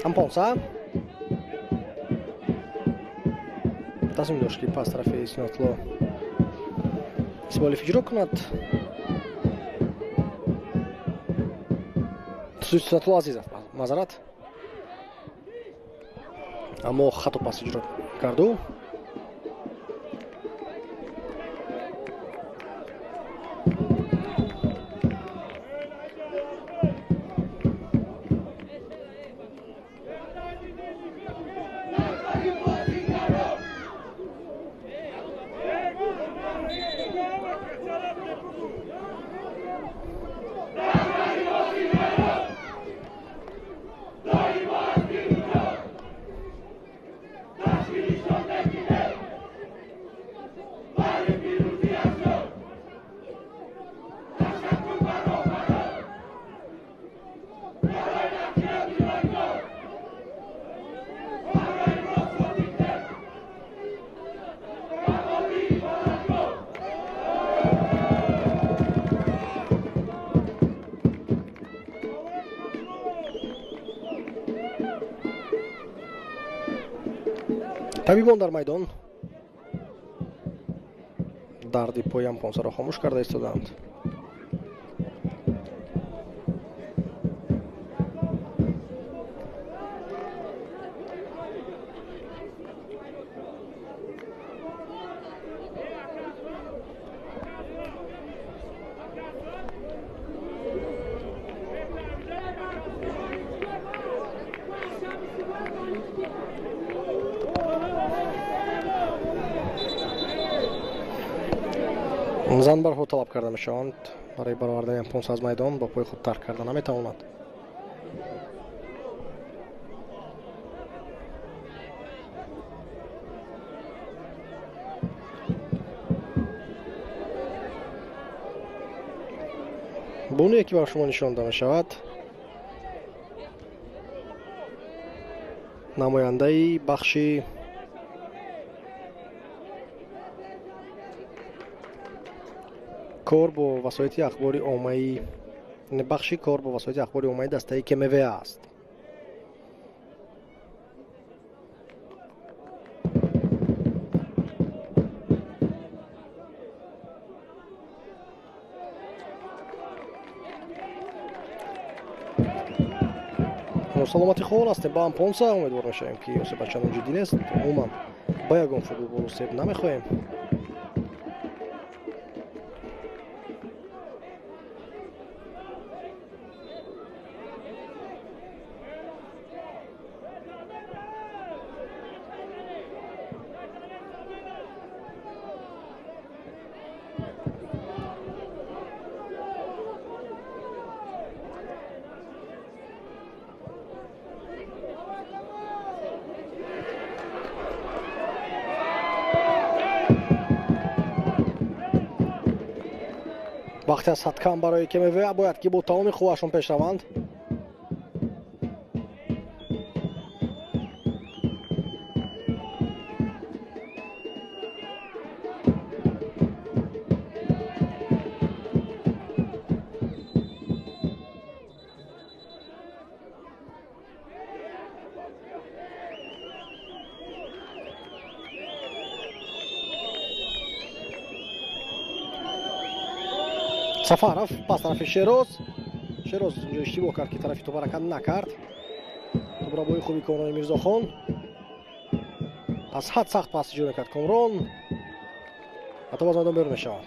Ампонса тасмим дошт ки пас тарафи Сунатулло Исмоилов иҷро кунад. Сунатулло Азизов, маъзарат, аммо хато пас иҷро карду. Табибон дар майдон дарди пои Ампонсаро хомӯш карда истодаанд. Занбарҳо талаб карда мешаванд барои баровардани Ампонса аз майдон, бо пои худ тарк карда наметавонад. Бонуе ки ба шумо нишон дода мешавад, намояндаи бахши кор бо васоити ахбори оммаи, бахши кор бо васоити ахбори оммаи дастаи КМВ аст. Саломати хоҳон ҳастем ба Ампонса, умедвор мешавем ки осеба чандон ҷиддӣ нест. Умуман ба ягон футболбол осеб намехоҳем. Вақте аз ҳадкам барои КМВ бояд ки бо тамоми қувваашон пеш раванд. Сафаров пас тарафи Шероз. Шероз инҷо иштибоҳ кард ки тарафи топа ҳаракат накард. Топрабои хуби Комрони Мирзохон аз ҳад сахт пас иҷро мекард Комрон ва топ аз майдон берун мешавад.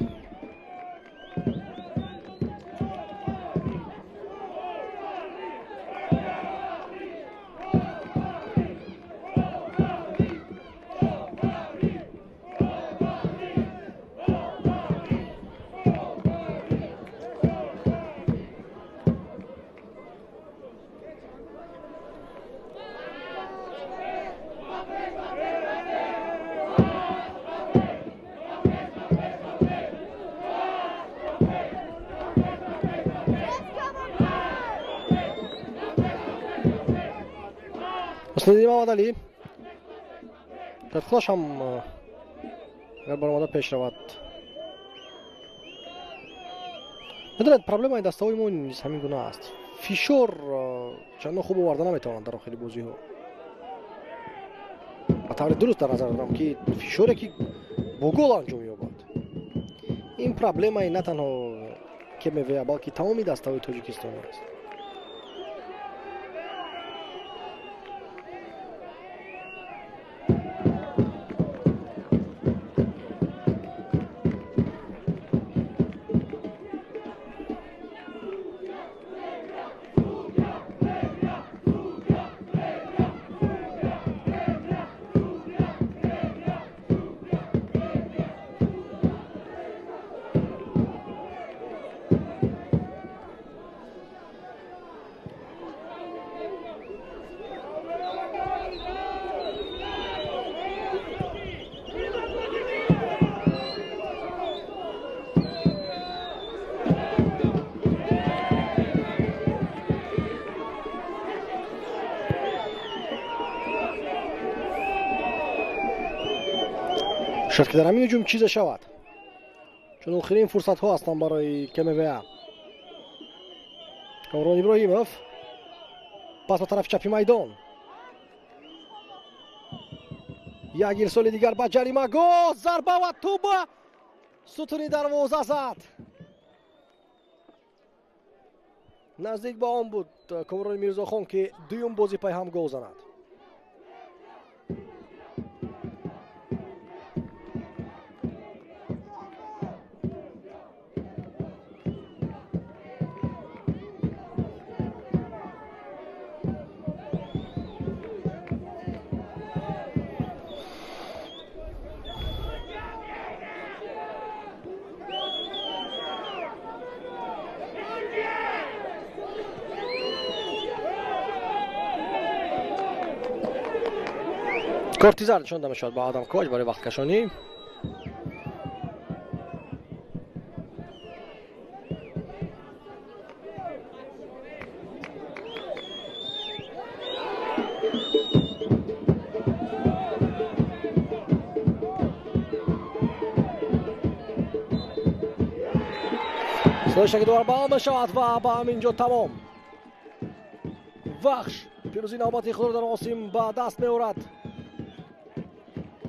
Ҳусниддин Мамадалӣ шояд худаш ҳам агар баромада пеш равад. Медонед, проблемаи дастаҳои мо низ ҳамин гуна аст. Фишор чандон хуб оварда наметавонанд дар охири бозиҳо. Ба таври дуруст дар назар дорам, ки фишоре ки бо гол анҷом ёбад. Ин проблемаи на танҳо КМВА, балки тамоми дастаҳои Тоҷикистон аст. Шояд ки дар ҳамин ҳуҷум чизе шавад, чун охирин фурсатҳо ҳастанд барои КМВА. Комрон Иброҳимов пас ба тарафи чапи майдон, як ирсоли дигар ба ҷаримагоҳ, зарба ва тӯба сутуни дарвоза зад. Наздик ба он буд Комрони Мирзохон, ки дуюм бози пайҳам гол занад. Корти зард нишон дода мешавад ба Адам Ковач барои вақткашонӣ. Садои дувора ба он мешавад ва ба ҳамин ҷо тамом. Вахш пирӯзии навбати худро дар осим ба даст меорад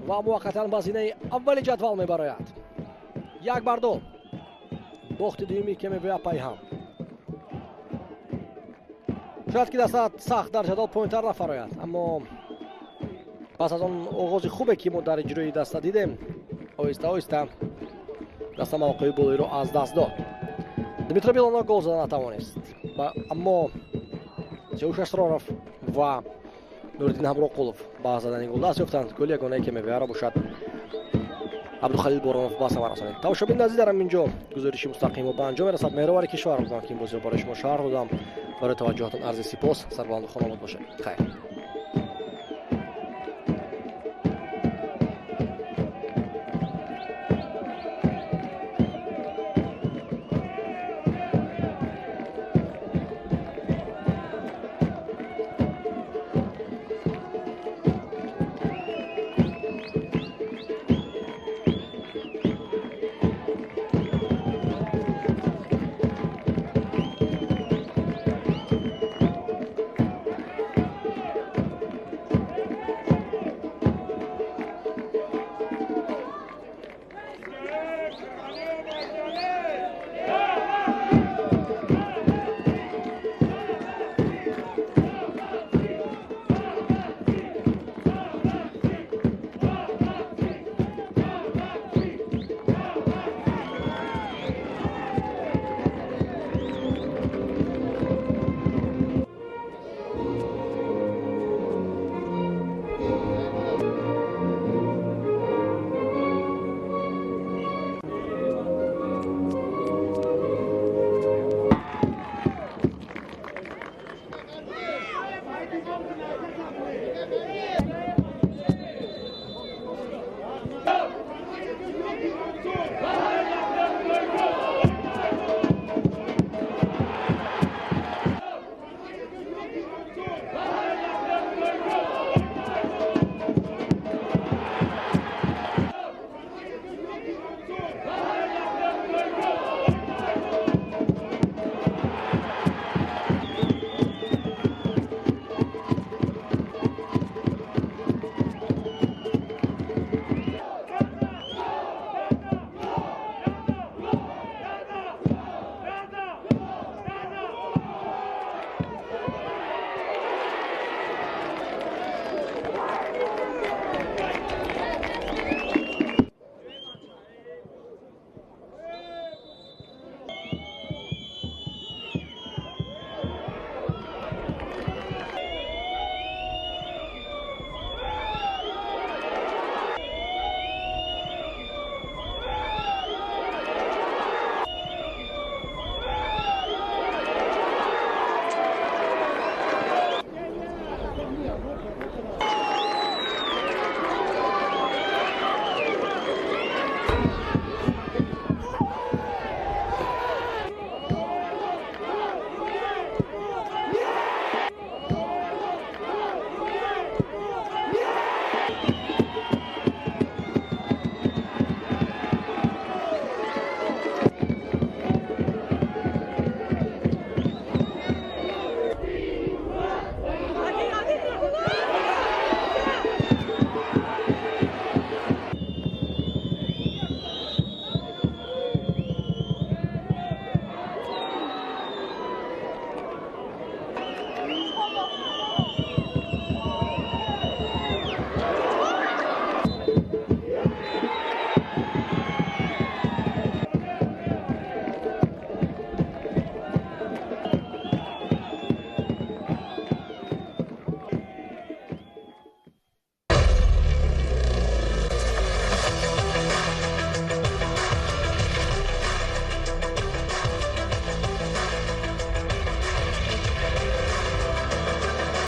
ва муваққатан ба зинаи аввали ҷадвал мебарояд. 1-2. Бохти дуюми КМВА пайҳам. Шояд ки даста сахт дар ҷадвал поинтар нафарояд, аммо пас аз он оғози хубе ки мо дар иҷрои даста дидем, оҳиста оҳиста даста мавқеи болоиро аз даст дод. Дмитро Билонов гол зада натавонист, аммо Сиёвуш Асроров ва Нуриддин Ҳамроқулов ба задани гол даст ёфтанд. Голи ягонаи КМВА-ро бошад Абдухалил Боронов ба самар расонид. Тамошобини азиз, дар ҳамин ҷо гузориши мустақимо ба анҷом мерасад. Меҳровари кишвар будам, ки ин бозиро барои шумо шарҳ додам. Барои таваҷҷӯҳатон арзи сипос. Сарбаланду хонобод бошед. Хайр.